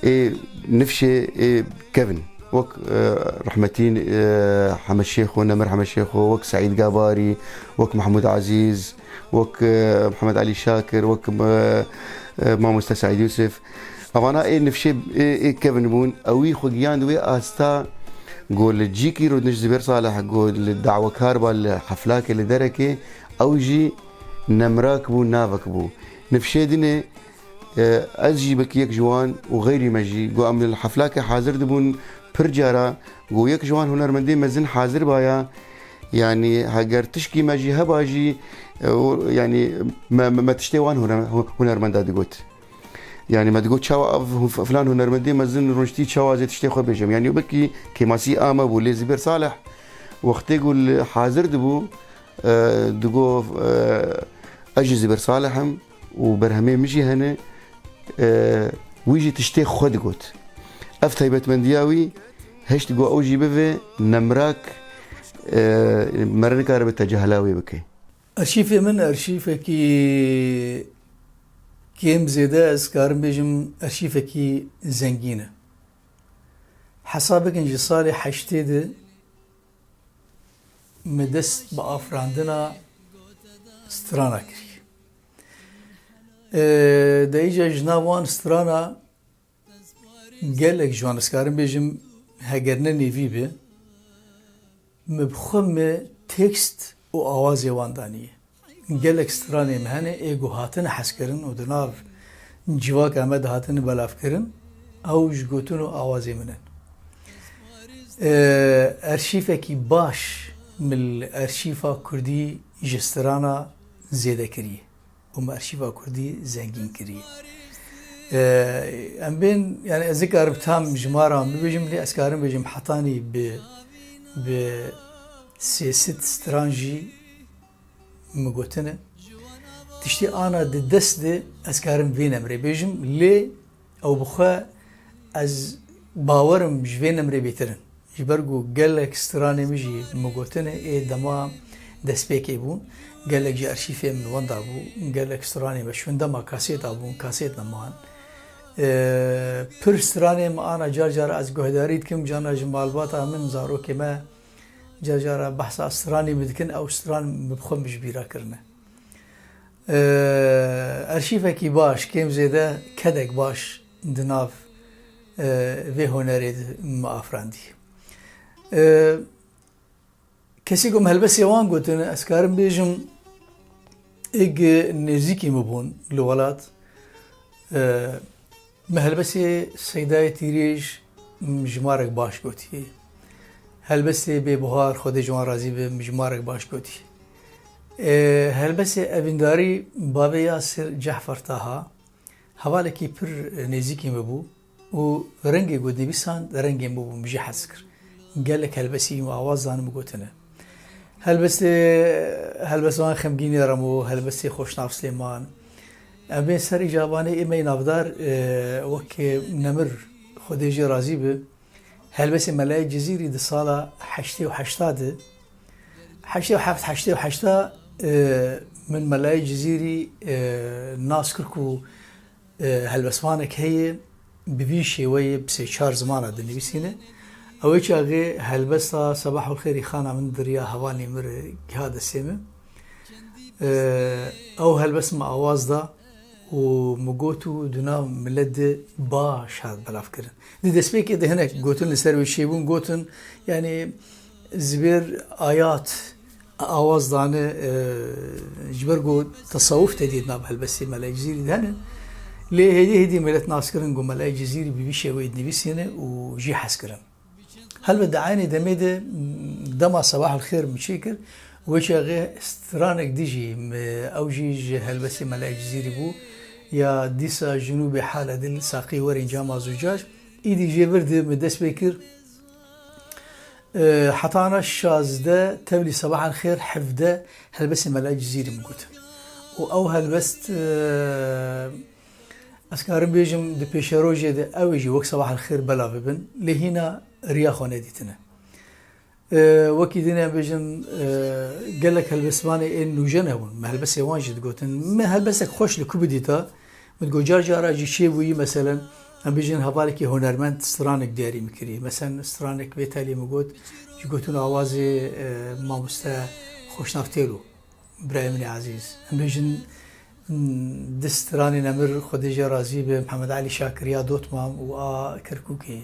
ê nifşê ê kevin. Wek, e, rehmetî, e, Hemed Şêxo, Nemir Hemed Şêxo, wek Seîd Gabarî, wek Mehmûd Ezîz, wek, e, Mihemed Elî Şakir, wek, e, e, Mamoste Seîd Yûsif. Evana ê nifşê ê, ê kevin bûn. Ewî xwe giyand wê asta ku li cîkî rûdinişt Zibêr Salih ku li dawekar ba li heflakê li derekê, ew jî nemrak bû, navek bû. Nifşê dinê E, ez jî wekî yek ji wan û xeyrî me jî, ku em li heflakê hazir dibûn, pir cara, ku yek ji wan hunermendê mezin hazir baya, yanî heger tişkî me jî heba jî, e, û, yanî me, me, me tiştê wan huner-, hu-, hunermenda digot. Yanî me digot, çawa ev hu-, filan hunermendê mezin rûniştî, çawa ez ê tiştê xwe bêjim. Yanî wekî kêmasî a me bû, lê Zibêr Salih wextê ku li hazir dibû, e, digot, e, ez jî Zibêr Salih im, û berhemê min jî hene, e, wî jî tiştê xwe digot. Ev taybetmendiya wî hişt ku ew jî bive nemrak, e, mere nikaribe tecehela wê bike. Arşîfê min arşîfekî kêm zêde, ez karim bêjim arşîfekî zengîn e. Hesab bikin ji salê heştê de me dest bi afirandina strana kiriye. Ee, de îca ji nav wan strana gelek ji wan, ez karim bêjim, heger ne nêvî be, me bi xwe me tekst û awazê wan daniye. Gelek stranê me hene ê ku hatine hezkirin û di nav civaka me de hatine belavkirin, ew ji gotin û awazê min in. Ee, arşîfekî baş min li arşîfa kurdî ji strana zêde kiriye û min arşîfa kurdî zengîn kiriye. Ee, em bên, yani ez nikarim tam jimara bibêjim, lê ez karim bêjim hetanî bi, bi sê sed stran jî min gotine. Tiştê ana di dest de ez karim vê nemrê bêjim, lê ew bi xwe ez bawer im ji vê nemrê bêtir in. Ji ber ku gelek stranê min jî min gotine ê dema destpêkê bûn. Gelek ji arşîfê min wenda bû. Gelek stranê me şûn dema kasêta bûn, kasêt neman. Ee, pir stranê min ana car car ez guhdarî dikim, carna ji malbata min, zarokê me, Car cara behsa stranê min dikin, ew stran min bi xwe min ji bîra kirine. Ee, Arşîvekî baş, kêm zêde kedek baş di nav, e, vê hunerê de me afirandî. Ee, Kesî ku min helbestê wan gotin, ez karim bêjim, êg nêzîkî min bûn li welat. Ee, Me helbestê Seydayê Tîrêj, m, jimarek baş gotî. Helbestê Bêbuhar, Xwedê ji wan razî be, m, jimarek baş gotî. E, helbestê Evîndarî Bavê Yasir Cehfer Taha, hevalekî pir nêzîkî min bû û rengê ku dinivîsand, rengê min bû, min jî hez kir. Gelek helbestî û awaz dan min gotine. Helbestê, helbestvan Xemgînê Remo, helbestê Xoşnav Silêman. Em bên ser îcabanê ê me yê navdar, e, wek Nemir, Xwedê jê razî bi, helbestê Melayê Cizîrî di sala heştê û heşta de, heştê û heft, heştê û heşta, e, min Melayê Cizîrî, e, nas kir ku e, helbestvanek heye, bi vî şêweyê bi sê çar zimana dinivîsîne. Ew ê çaxê helbesta Sebahul Xêrî Xana Min Diriya Hevalê Min re giha destê min. E, ew helbest min awaz da û min got û di nav milet de baş hat belavkirin. Di destpêkê de hinek gotin li ser wê çêbûn, gotin, yanî, Zibêr Ayat awaz dane, e, ji ber ku tesawuf tedî di nav helbestê Melayê Cizîrî de hene. Lê hêdî hêdî milet nas kirin ku Melayê Cizîrî bi vî şêweyê dinivîsîne û jî hez kirin. Helbet di eynê demê de, m, dema Sebahul Xêr min çêkir, wê çaxê stranek dijî, m, ew jî ji helbestê Melayê Cizîrî bû, ya dîsa Jinûbê Hale Dil Saqî Werên Cama Zucac, îdî jê vir de min dest pê kir. E, hetana şazdeh tevlî Sebahal Xêr hevdeh helbestê Mela Cizîrî min got. Û ew helbest, e, ez karim bêjim di pêşerojê de ew ê jî wek Sebahal Xêr belav bibin, lê hîna riya xwe nedîtine. E, wekî din em bêjin, e, gelek helbestvanê ên nûjen hebûn. Me helbestê wan jî digotin. Me helbestek xweş li ku bidîta, Min got, car cara jî çêbûyî, meselen, em bêjin hevalekî hunermend stranek diyarî min kirî. Meselen, stranek vê telê min got, ji gotin awazê, e, mamoste Xoşnav Têlo, birayê min ê ezîz. Em bêjin, hmm, di stranê Nemir, Xwedê jê razî be, Mihemed Elî Şakir ya Dotmam û a Kerkûkê.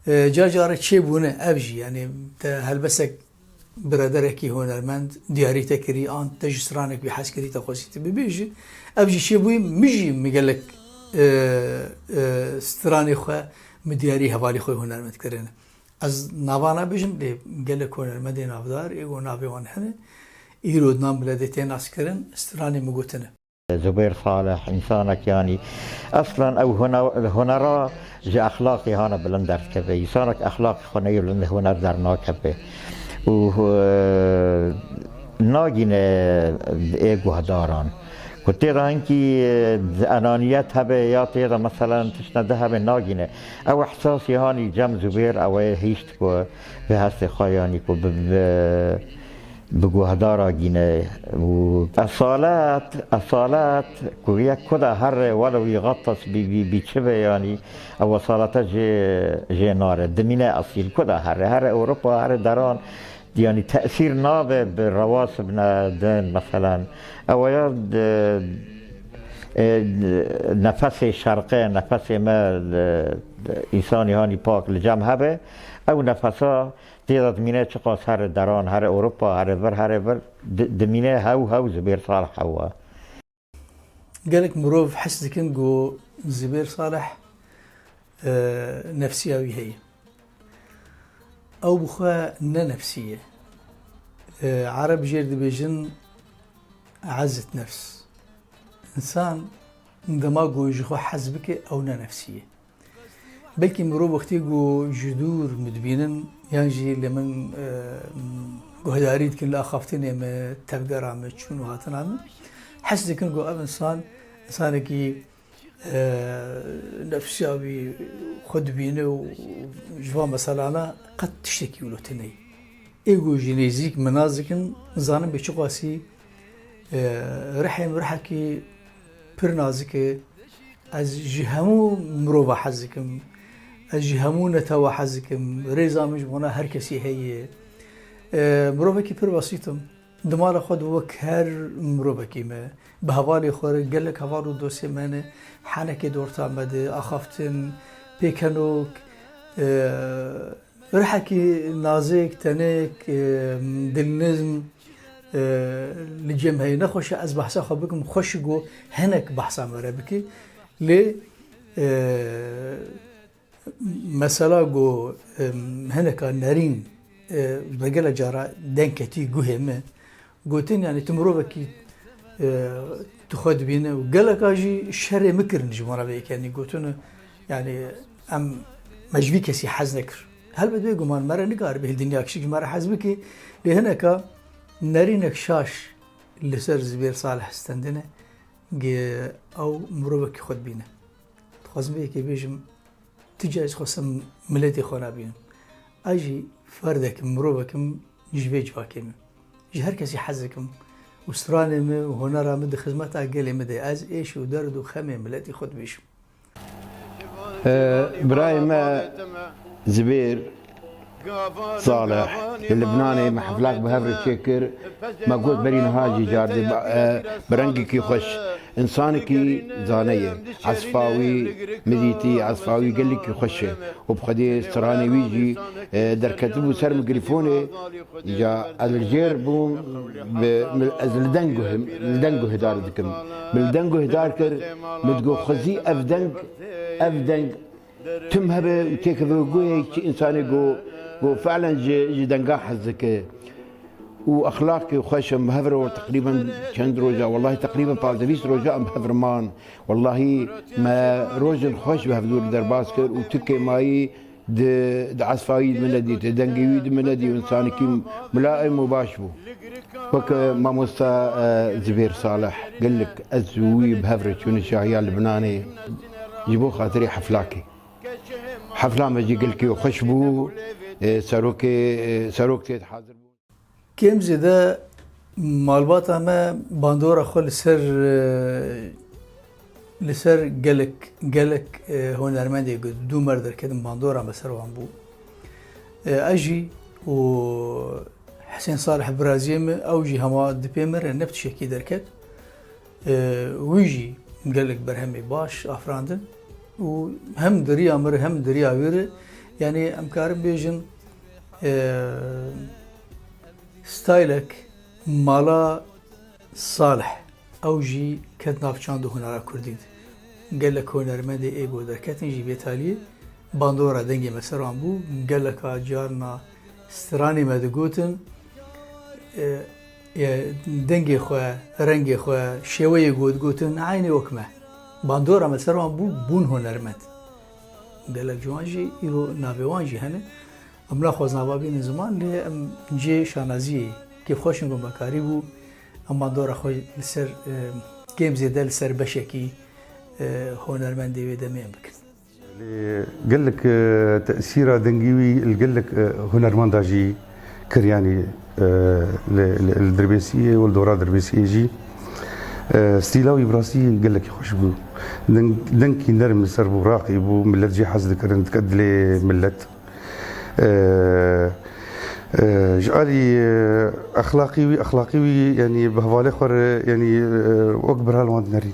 E, car cara çêbûne ev jî, yanî te helbestek Birederekî hunermend diyarî te kirî, an te ji stranek wî hez kirî, te xwestî tu bibêjî. Ev jî çêbûyî, min jî min gelek, e, e, stranê xwe min diyarî hevalî xwe hunermend kirine. Ez nava nabêjim, lê gelek hunermendê navdar, ê ku navê wan hene, îro di nav miletê tê naskirin, stranê min gotine. Zubêr Salih, însanek, yanî, eslen ew hune-, hunera ji exlaqê hane bilind derdikeve. Însanek exlaqê xwe neyê bilind, huner dernakeve. Û, e, nagîne ê guhdaran. Ku tê de hinkî, e, enaniyet hebe ya tê de, meselen, tiştine di hebe nagîne. Ew ihsasî hanî cem Zubêr, ew ê hîşt ku bi hestê xwe, yanî, ku bi, bi, bi guhdara gîne û esalet, esalet ku yek ku da here welew yixetas bî, bî, bî çi be, yanî ew esalete jê, jê nare. Dimîne esîl ku da here, here Ewropa, here deran, yanî tesîr nabe bi rewasibne din, meselen. Ew ya di, e, nefesê şerqê, nefesê me, e, însanî hanî pak li cem hebe, ew nefesa Tê de dimîne çiqas here deran, here Ewropa, here vir, here vir, di-, dimîne hew hew Zubêr Salih hewa. Gelek mirov hes dikin ku Zubêr Salih, e, nefsiya wî heye. Ew bi xwe ne nefsî ye. E, Ereb jêr dibêjin ezet nefs. Însan dema ku ji xwe hez bike, ew ne nefsî ye. Belkî mirov wextê ku ji dûr min dibînin, yan jî li min, e, guhdarî dikin li axaftinê min, tevgera min, çûn û hatina min, hes dikin ku ev însan, însanekî, e, nefsiya wî xwe dibîne û ji van meselana qet tiştekî wilo tune ye. Ê ku ji nêzîk min nas dikin, zanin bê çiqasî, e, rihê min rihekî pir nazik e. Ez ji hemû mirova hez dikim. Ez ji hemû netewa hez dikim. Rêza min ji bona her kesî heye. E, mirovekî pir besît im. Di mala xwe de wek her mirovekî me, bi hevalê xwe re gelek heval û dostê me hene, henekê di orta me de, axaftin, pêkenok, e, rihekî nazik, tenik, e, dilnizm, e, li cem heye. Nexweş e ez behsa xwe bikim, xweş e ku hinek behsa me re bike. Lê, e, mesela ku, em, hineka nerîn, e, bi gelek cara deng ketî guhê min, gotin, yanî tu mirovekî, e, tu xwe dibîne û geleka jî şerê min kirin ji wan re vê yekê, yanî gotin, yanî em, me ji vî kesî hez nekir. Helbet bêguman me re nikaribe hil dinya kişik ji me re hez bike, lê hineka nerînek şaş li ser Zibêr Salih stendine, ge ew mirovekî xwe dibîne. Dixwazim vê yekê bêjim, tu carî xwestim miletê xwe nabînim. Ez jî ferdek im, mirovek im, ji vê civakê me. Ji her kesî hez dikim û stranê min û hunera min di xizmeta gelê min de. Ez êş û derd û xemê miletê xwe dibêjim. Ee, birayê me Zibêr Salih li Libnanê me heflak bi hev re çêkir. Me got berî niha jî car dê, e, bi rengekî xweş. Însanekî zane ye. Esfa wî min dîtî, esfa wî gelekî xweş e. Û bi xwedê stranê wî jî, e, derketibû ser mikrîfonê. Îca ez li jêr bûm, bi, min, ez li deng guh-, li deng guhdar dikim. Min li deng guhdar kir, min digot, xwezî ev deng, ev deng tim hebe û têkeve guhê çi însanê ku, ku fi'len ji, ji denga hez dike. Û exlaqê xweş em bi hev re teqrîben çend roja, wellahî teqrîben pazdeh bîst roja em bi hev re man. Wellahî me rojên xweş bi hevdû re derbas kir û tu kêmayî di, di esfa wî di min nedî, di dengê wî di min nedî û însanekî milaim û baş bû. Wek, e, mamosta, e, Zibêr Salih, gelek ez û wî bi hev re çûne şahiya Libnanê ji bo xatirê heflakê. Hefla me jî gelkî xweş bû, e, serokê, e, serok tê de hazir bû. Kêm zêde malbata me bandora xwe li ser, e, li ser gelek, gelek, e, hunermendê got, du mer derketin bandora me ser wan bû. E, ez jî û Hisên Salih biraziyê min, ew jî hema di pê min re ne bi tiştekî derket. E, wî jî gelek berhemê baş afirandin û hem di riya min re hem di riya wî re, yanî em karin bêjin, e, staylek mala Salih, ew jî ket nav çand û hunera kurdî de. Gelek hunermendê ê ku derketin jî vê taliyê bandora dengê me ser wan bû, geleka carna stranê me digotin, e, e, dengê xwe, rengê xwe, şêweyê ku digotin, eynî wek me. Bandora me ser wan bû, bûn hunermend. Gelek ji wan jî îro navê wan jî hene. Em naxwazin ava bînin ziman, lê em cihê şanaziyê kêfxweş in ku me karîbû em bandora xwe li ser, e, kêm zêde li ser beşekî, e, hunermendê wê demê em bikin. Lê gelek, e, tesîra dengî wî li gelek, e, hunermenda jî kir, yanî, e, li, li, li Dirbêsiyê û li dora Dirbêsiyê jî, e, stîla wî bi rastî gelekî xweş bû. Deng, dengkî nerm li ser bû, raqî bû, millet jê hez dikirin, dike dilê millet. E, e, ji alî, e, exlaqî wî, exlaqî wî, yanî bi hevalê xwe re, yanî, e, wek bira li wan dinerî.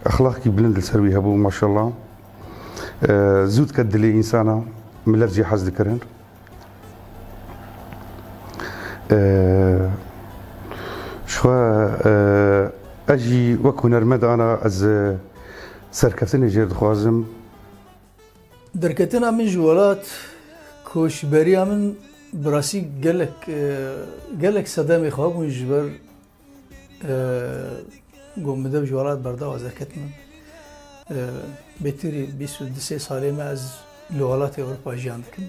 Exlaqî bilind li ser wî hebû, maşallah. E, zû dike dilê însana, millet jê hez dikirin. E, ji xwe, e, ez jî wek hunermend ana ez, e, serkeftinê jê dixwazim. Derketina min ji welat, koçberiya min bi rastî gelek, e, gelek sedemê xwe bûn ji ber, e, ku min dev ji welat berda, ez derketim. E, bêtirî bîst û du sê salê me ez li welatê Ewropa jiyan dikim.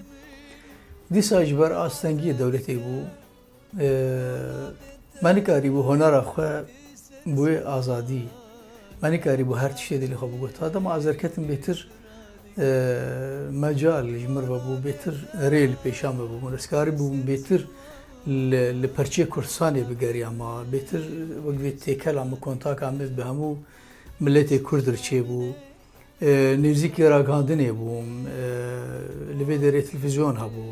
Dîsa ji ber astengiyê dewletê bû. Ee, me nikarîbû honera xwe bo wê azadî, me nikarîbû her tiştê dilê xwe bigot. Dema ez derketim bêtir, ee, mecal ji min re bû, bêtir rê li pêşa me bû. Ez karîbûm bêtir li, li perçê Kurdistanê bigeriyama, bêtir wek vê têkela min, kontaka min bi hemû miletê Kurd re çêbû. E, nêzîkî ragihandinê bûm, e, li vê derê televîzyon hebû,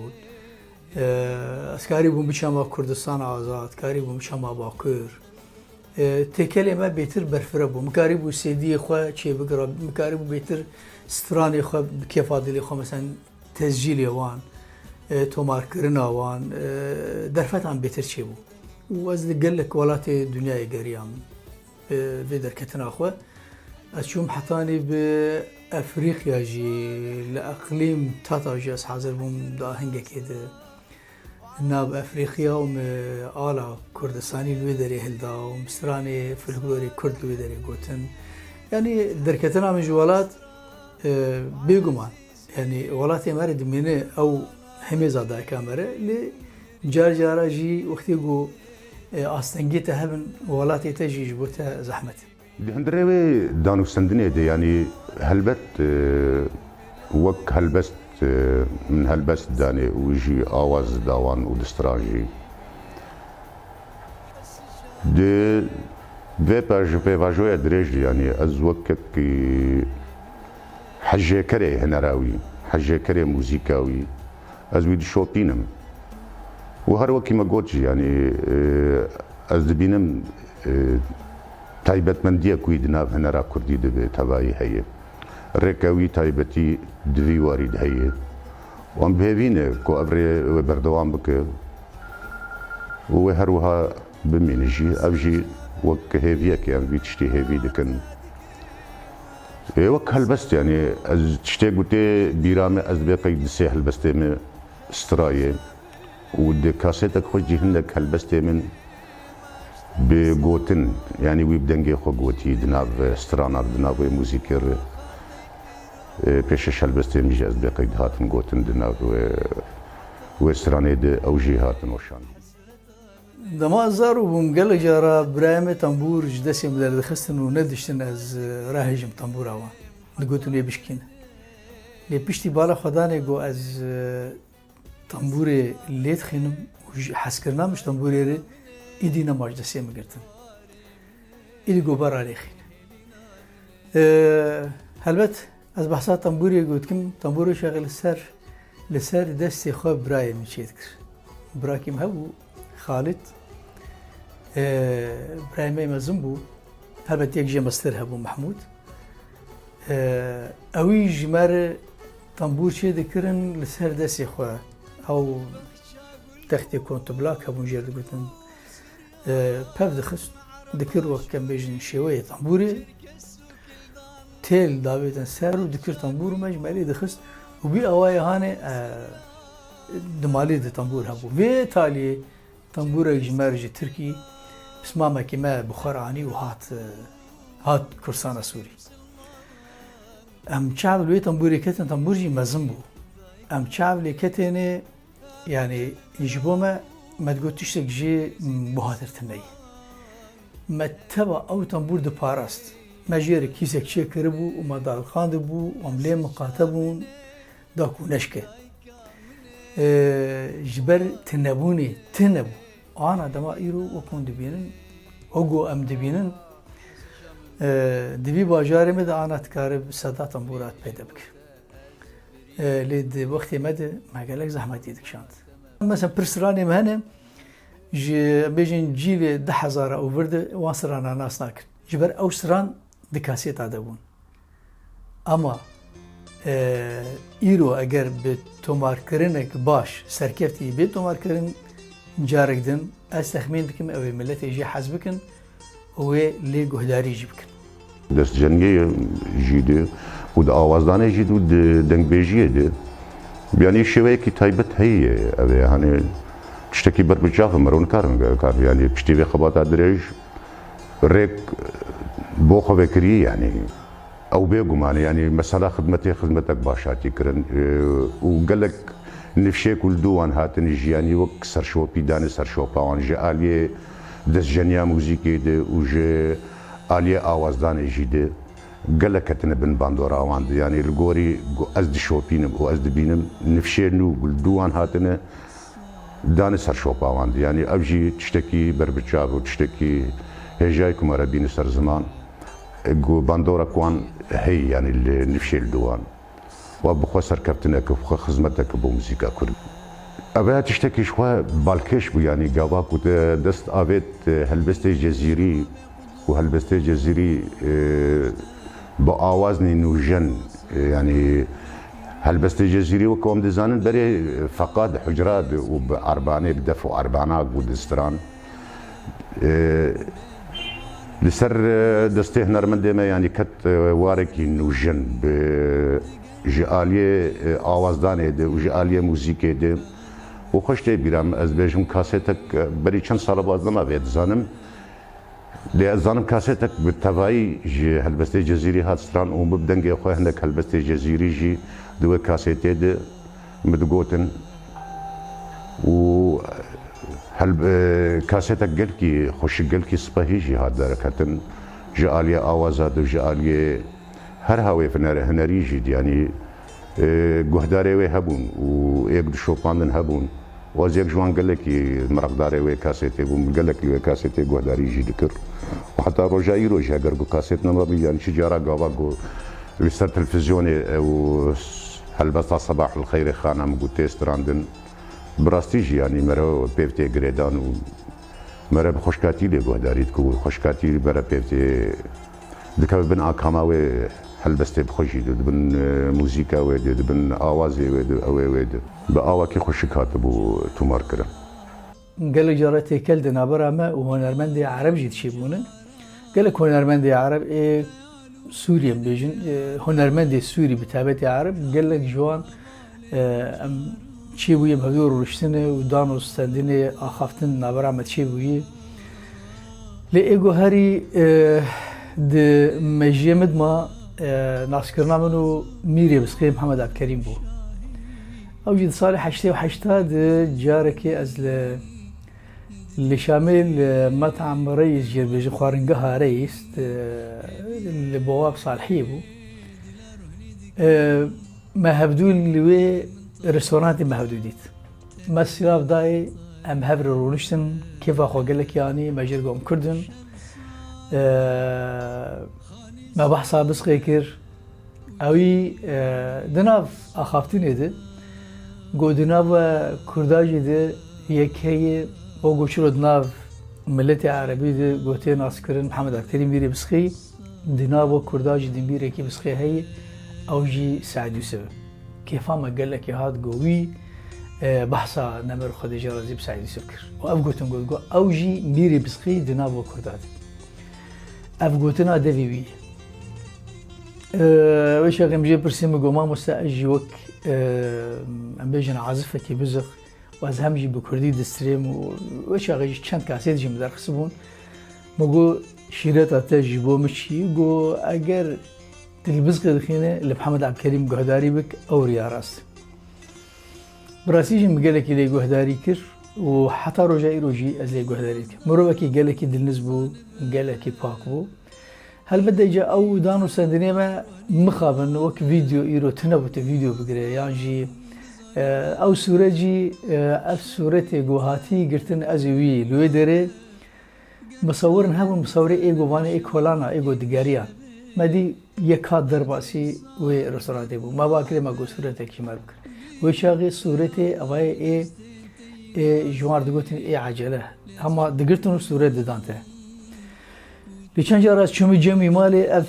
Ez karîbûm biçema Kurdistan Azad, karîbûm biçema Bakur. Têkelê me bêtir berfireh bû. Min karîbû C D'yê xwe çêbigira, min karîbû bêtir stranê xwe bi kêfa dilê xwe, mesela tescîlê wan, tomarkirina wan, derfetan bêtir çêbû. Û ez li gelek welatê dinyayê geriyam. Bi vê derketina xwe ez çûm hetanî bi Efrîqya jî, li eqlîm Tata jî ez hazir bûm di ahengekê de. Nav Efrîqya û min ala Kurdistanî li wê derê hilda û min stranê folklorê Kurd li wê derê gotin. Yanî derketina min ji welat, e, bêguman, yanî welatê me re dimîne ew hêmêza dayika me re, lê car cara jî wextê ku, e, astengiyê te hebin, welatê te jî ji bo te zehmet e. Di hundirê wê danûstendinê de, yanî helbet, e, wek helbest, e, min helbest danê û jî awaz da wan û di stran jî. Di vê pej-, pêvajoya dirêj de, yanî ez wek kekî hejêkerê hunera wî, hejêkerê muzîka wî, ez wî dişopînim. Û her wekî me got jî, yanî, e, ez dibînim, e, taybetmendiyek wî di nav hunera kurdî de bi tevayî heye. Rêke wî taybetî di vî warî de heye. Wan bi hêvî ne ku ev rê wê berdewam bike û wê her wiha bimîne jî. Ev jî wek hêviyekê em vî tiştî hêvî dikin. Ê, wek helbest, yanî ez tiştê gotê bîra me, ez dibê qey di sê helbestê me strayê û di kasêtek xwe jî hindek helbestê min bi gotin, yanî wî bi dengê xwe gotî di nav strana, di nav wê muzîkê re. Ê, pêşeş helbestê min jî ez dibê qey dihatin gotin di nav wê, wê stranê de ew jî hatin weşandin. Dema ez zarok bûm, gelek cara birayê me tembûr ji destê min derdixistin û nediştin ez, e, rahêjim tembûra wan. Digotin wê bişkîne. Lê piştî bala xwe danê ku ez, e, tembûrê lê dixînim û ji hezkirina min ji tembûrê re, îdî nema ji destê min girtin. Îdî go bera lê xîne. E, helbet, ez behsa tembûrê got kim, tembûrê şexê li ser, li ser destê xwe birayê min çêdikir. Birakî min hebû, Xalid. E, birayê me mezin bû. Helbet yek jê mestir hebû, Mehmûd. E, ewî ji me re tembûr çêdikirin li ser destê xwe. Ew textê kontiblak hebûn jê digotin. E, pev dixist, dikir wek em bêjin şêweyê tembûrê, têl davêtin ser û dikir tembûr û me ji me lê dixist û bî awayê hanê, e, di malê de tembûr hebû. Vê taliyê tembûrek ji me re ji Tirkî pismamekî me bi xwe re anî û hat, e, hat Kurdistana Sûrî. Em çav li wê tembûrê ketin, tembûr jî mezin bû. Em çav lê ketênê, Yanî ji bo me, me digot tiştek jê buhatir tune ye. Me teva ew tembûr diparast. Me jê re kîsek çêkiribû û me daliqandibû, em lê miqate bûn, da ku neşke. Ee, ji ber tunebûnê, tune bû. Ana dema îro wek hûn dibînin, wek ku em dibînin, ee, di vî bajarê me de ana dikare bi seda tembûra peyde bike. E, lê di wextê me de me gelek zehmetî dikişand. Mesela pir stranê me hene, ji, em bêjin cîlê du hezara û vir de wan strana nas nakin. Ji ber ew stran di kasêta de bûn. Ama, e, îro eger bi tomarkirinek baş serkeftî bê tomarkirin, carek din ez texmîn dikim ew ê miletê jê hez bikin û wê lê guhdarî jî bikin. Destceniyê jî de û di awazdanê jî de û di dengbêjiyê de, yanî şêweyekî taybet heye ev ê, hani tiştekî ber bi çav e, mero nikarin kar, yanî piştî vê xebata dirêj rêk bo xwe vekirî, yanî ew bêguman e, yanî mesela xidmetê xidmetek baş hatî kirin, e, û gelek nifşê ku li dû wan hatin jî, yanî wek serşopî dane serşopa wan ji aliyê destceniya muzîkê de û ji aliyê awazdanê jî de gelek ketine bin bandora wan de. Yanî li gorî ku ez dişopînim û ez dibînim nifşê nû ku li dû wan hatine dane serşopa wan de. Yanî ev jî tiştekî berbiçav û tiştekî hêjayî ku me re bîne ser ziman, ku bandorek wan heye, yanî li nifşê li dû wan. Wa bi xwe serkeftineke, bi xwe xizmeteke bo muzîka kurdî. Ev ya tiştekî ji xwe balkêş bû, yanî gava ku te dest avêt, e, helbestê Cezîrî û helbestê Cezîrî, e, bi awazên nûjen, e, yanî helbestê Cezîrî wek em dizanin berê feqa di hucra de û bi erbanê, bi def û erbana ku distiran. E, li ser, e, destê hunermendê me, yanî ket, e, warekî nûjen bi, ji aliyê, e, awazdanê de û ji aliyê muzîkê de û xweş tê bîra min, ez bêjim kasetek, e, berî çend sala baz nema vê dizanim. Lê ez zanim kasetek bi tevayî ji helbestê Cezîrî hat stran û min bi dengê xwe hinek helbestê Cezîrî jî di wê kasetê de min digotin û hel-, e, kasetek gelkî xweşik, gelkî spehî jî hat derketin. Ji aliyê awaza de, ji aliyê her hawê huner-, hunerî jî, yanî, e, guhdarê wê hebûn û êk dişopandin hebûn. Û ez yek ji wan gelekî meraqdarê wê kasetê bûm, gelek li wê kasetê guhdarî jî dikir. Û heta roja îro jî eger ku kaset nema bî, yanî çi cara gava ku li ser televîzyonê ew helbesta Sebahul Xeyrê Xana min got tê strandin. Bi rastî jî, yanî, mere pêv tê girêdan û mere bi xweşkatî lê guhdarî dikir û xweşkatî mere pêv tê dikeve bin akama wê helbestê bi xwe jî de, di bin, e, muzîka wê de, di bin awazê wê de, ew ê wê de. Bi awakî xweşik hatibû tomar kirin. Gelek cara têkel di navbera me û hunermendê ereb jî çêbûne. Gelek hunermendê ereb ê Sûriyê bibêjin, e, hunermendê Sûrî bi taybetî ereb, gelek ji wan, e, em çêbûye bi hevdû rûniştinê û dan û stendinê axaftin navbera me çêbûye. Lê ê ku herî, e, di mejiyê min de ma, e, naskirina min û Mîrê Bisqê Mihemed Abdkerîm bû. Ew jî di salê heştê û heşta de carekê ez li, li Şamê li Metam Reis jê dibêjin, xwaringeha Reis, e, li Bowab Salihiyê bû. E, me hevdû li wê restorantê me hevdû dît. Me silav dayê, em hev re rûniştin, kêfa xwe gelekî anî, me jê re got em Kurd in. E, me behsa Bisqê kir. Ewî, e, di nav axaftinê de, got di nav we Kurda jî de yek heye, o got çilo di nav miletê erebî de got tê naskirin Mihemed Akterî Mîrê Bisqî. Di nav we Kurda jî di Mîrekî Bisqê heye, ew jî Seîd Yûsif e. Kêfa me gelekî hat, got wî, e, behsa Nemir Xwedê jê razî bi Seîd Yûsif kir. Û ev gotin got, got ew jî Mîrê Bisqê di nav we Kurda de. Ev gotina devê wî ye. E, wê çaxê min jê pirsî, min got, mamoste, ez jî wek, e, em bêjin azifekî bizix, û ez hem jî bi kurdî distirêm û wê çaxê jî çend kasêt jî min derxistibûn. Min got, şîreta te ji bo min çi? Got, eger tu li Bizqê dixîne, li Mihemed Abdkerîm guhdarî bik, ew riya rast e. Bi rastî jî min gelekî lê guhdarî kir û heta roja îro jî ez lê guhdarî dikim. Mirovekî gelekî dilniz bû, gelekî pak bû. Helbet de îca ew dan û stendinê me mixabin wek vîdeo îro tune bû, tu vîdeo bigire yan jî, e, ew sûret jî, e, ev sûretê ku hatî girtin ez ê wî li wê derê misewirin hebûn, misewirê ê ku vanê ê kolana, ê ku digeriyan. Me dî yek hat derbasî wê restorantê bû. Me ba kirê me got sûretekî ji me re bikir. Wê çaxê sûretê evayê ê, ê ji wan re digotin ê ecele. Hema digirtin û sûret didan te. Lê çend cara ez çûmî cemî malê, ev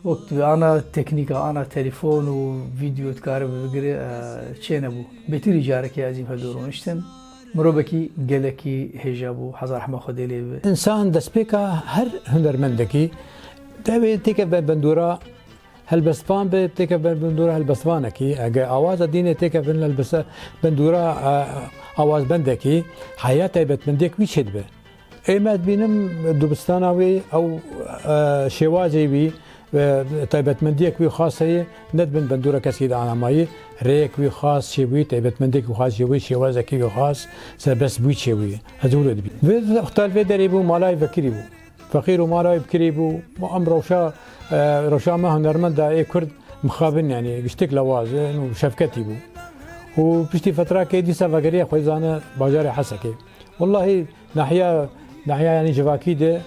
wek tu ana teknîka, ana telefon û vîdeo dikare bibigire, e, çênebû. Bêtirî carekê ez ê hevdû rûniştin. Mirovekî gelekî hêja bû, hezar rehma Xwedê lê bibe. Însan destpêka her hunermendekî divê têke be bendora helbestvan be, têke be bendora helbestvanekî. Eger awaza dînê têke bin helbeste-, bendora, e, awazbendekî, heya taybetmendiyek wî çêdibe. Ê me dibînim dibistana wî, ew, e, şêwazê wî, e, taybetmendiyek wî xas heye, nedibin bendûra keskî de anamayî, rêyek wî xas çêbûyî, taybetmendiyek wî xas çêbûyî, şêwazekî wî xas, serbest bûyî çêbûyî. Ez wilo dibînim. Vê xtal vê derê bû, malayê vekirî bû. Feqîr û malayê bikirî bû. Em rewşa, e, rewşa me hunermenda ê Kurd mixabin, yanî giştik lewaz in û şefketî bû. Û piştî fetrakê dîsa vegeriya xwe zane bajarê Hesekê. Wellahî, Nahiya, nahiya, yanî civakî de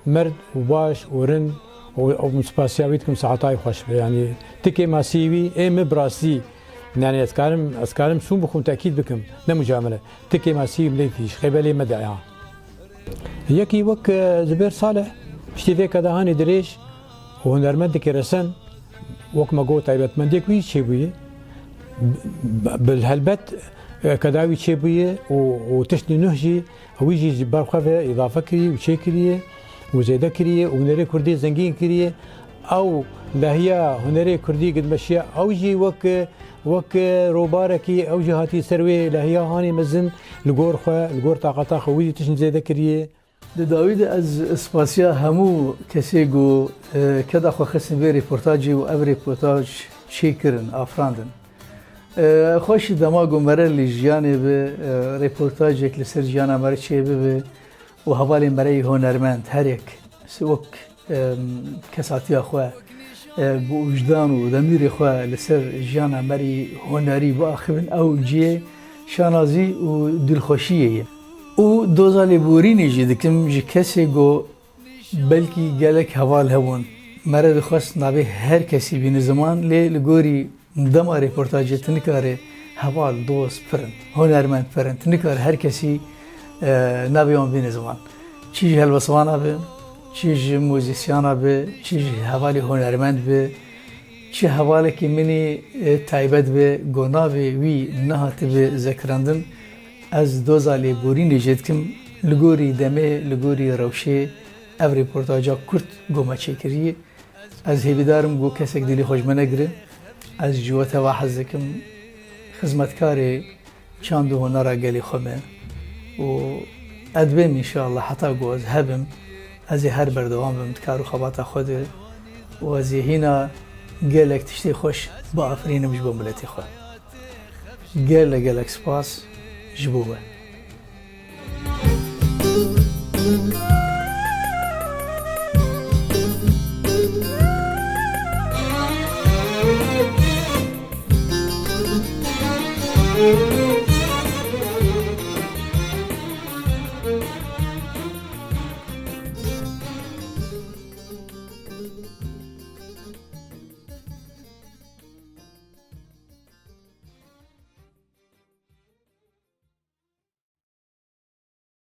merd û baş û rind û, û spasiya wî dikim, saetayê xweş be. Yanî tikê masî wî, ê min bi rastî Yani ez karim, ez karim sûn bixwim, tekîd bikim. Ne mucamele. Ti kêmasî milletî ji xêbelê me de ya. Yekî wek, e, Zubêr Salih, piştî vê kedahanê dirêj û hunermendekî resen, wek me got, taybetmendiyek wî çêbûye. B-, b-, bil helbet, e, keda wî çêbûye û, û tiştî nuh jî, wî jî ji ber xwe ve îdafe kiriye û çêkiriye û zêde kiriye û hunerê kurdî zengîn kiriye. Ew lehiya hunerê kurdî gidmeşiya ew jî wek, wek robarekî ew jî hatiye ser wê lehiya hanê mezin li gor xwe, li gor taqata xwe wî jî tiştî zêde kiriye. Di dawî de ez spasiya hemû kesê ku, e, keda xwe xistin vê rêportajê û ev rêportaj çêkirin, afirandin. E, xweşî dema ku mere li jiyanê bi, e, rêportajek li ser jiyana mere çêbibe û hevalê mere yê hunermend her yek wek, e, kesatiya xwe, e, bi wijdan û demîrê xwe li ser jiyana merî hunerî biaxivin, ew cihê şanazî û dilxweşiyê ye. Û doza lêborînê jî dikim ji kesê ku belkî gelek heval hebûn. Mere dixwest navê her kesî bîne ziman, lê li gorî dema rêportajê tu nikare heval, dost, pir in, hunermend pir in. Tu nikare her kesî, e, navê wan bîne ziman. Çi ji helbestvana be, çi ji muzîsyana be, çi ji hevalê hunermend be, çi hevalekî min î, e, taybet be, ku navê wî nehatibe zekirandin, ez doza lêborînê jê dikim, li gorî demê, li gorî rewşê ev rêportaja kurt ku me çêkirî. Ez hêvîdar im ku kesek dilê xwe ji me negire. Ez ji we teva hez dikim. Xizmetkarê çand û hunera gelê xwe me û ez dibêm înşallah heta ku ez hebim, ez ê her berdewam bim di kar û xebata xwe de û ez ê hîna gelek tiştê xweş biafirînim ji bo miletê xwe. Gelek gelek spas ji bo we.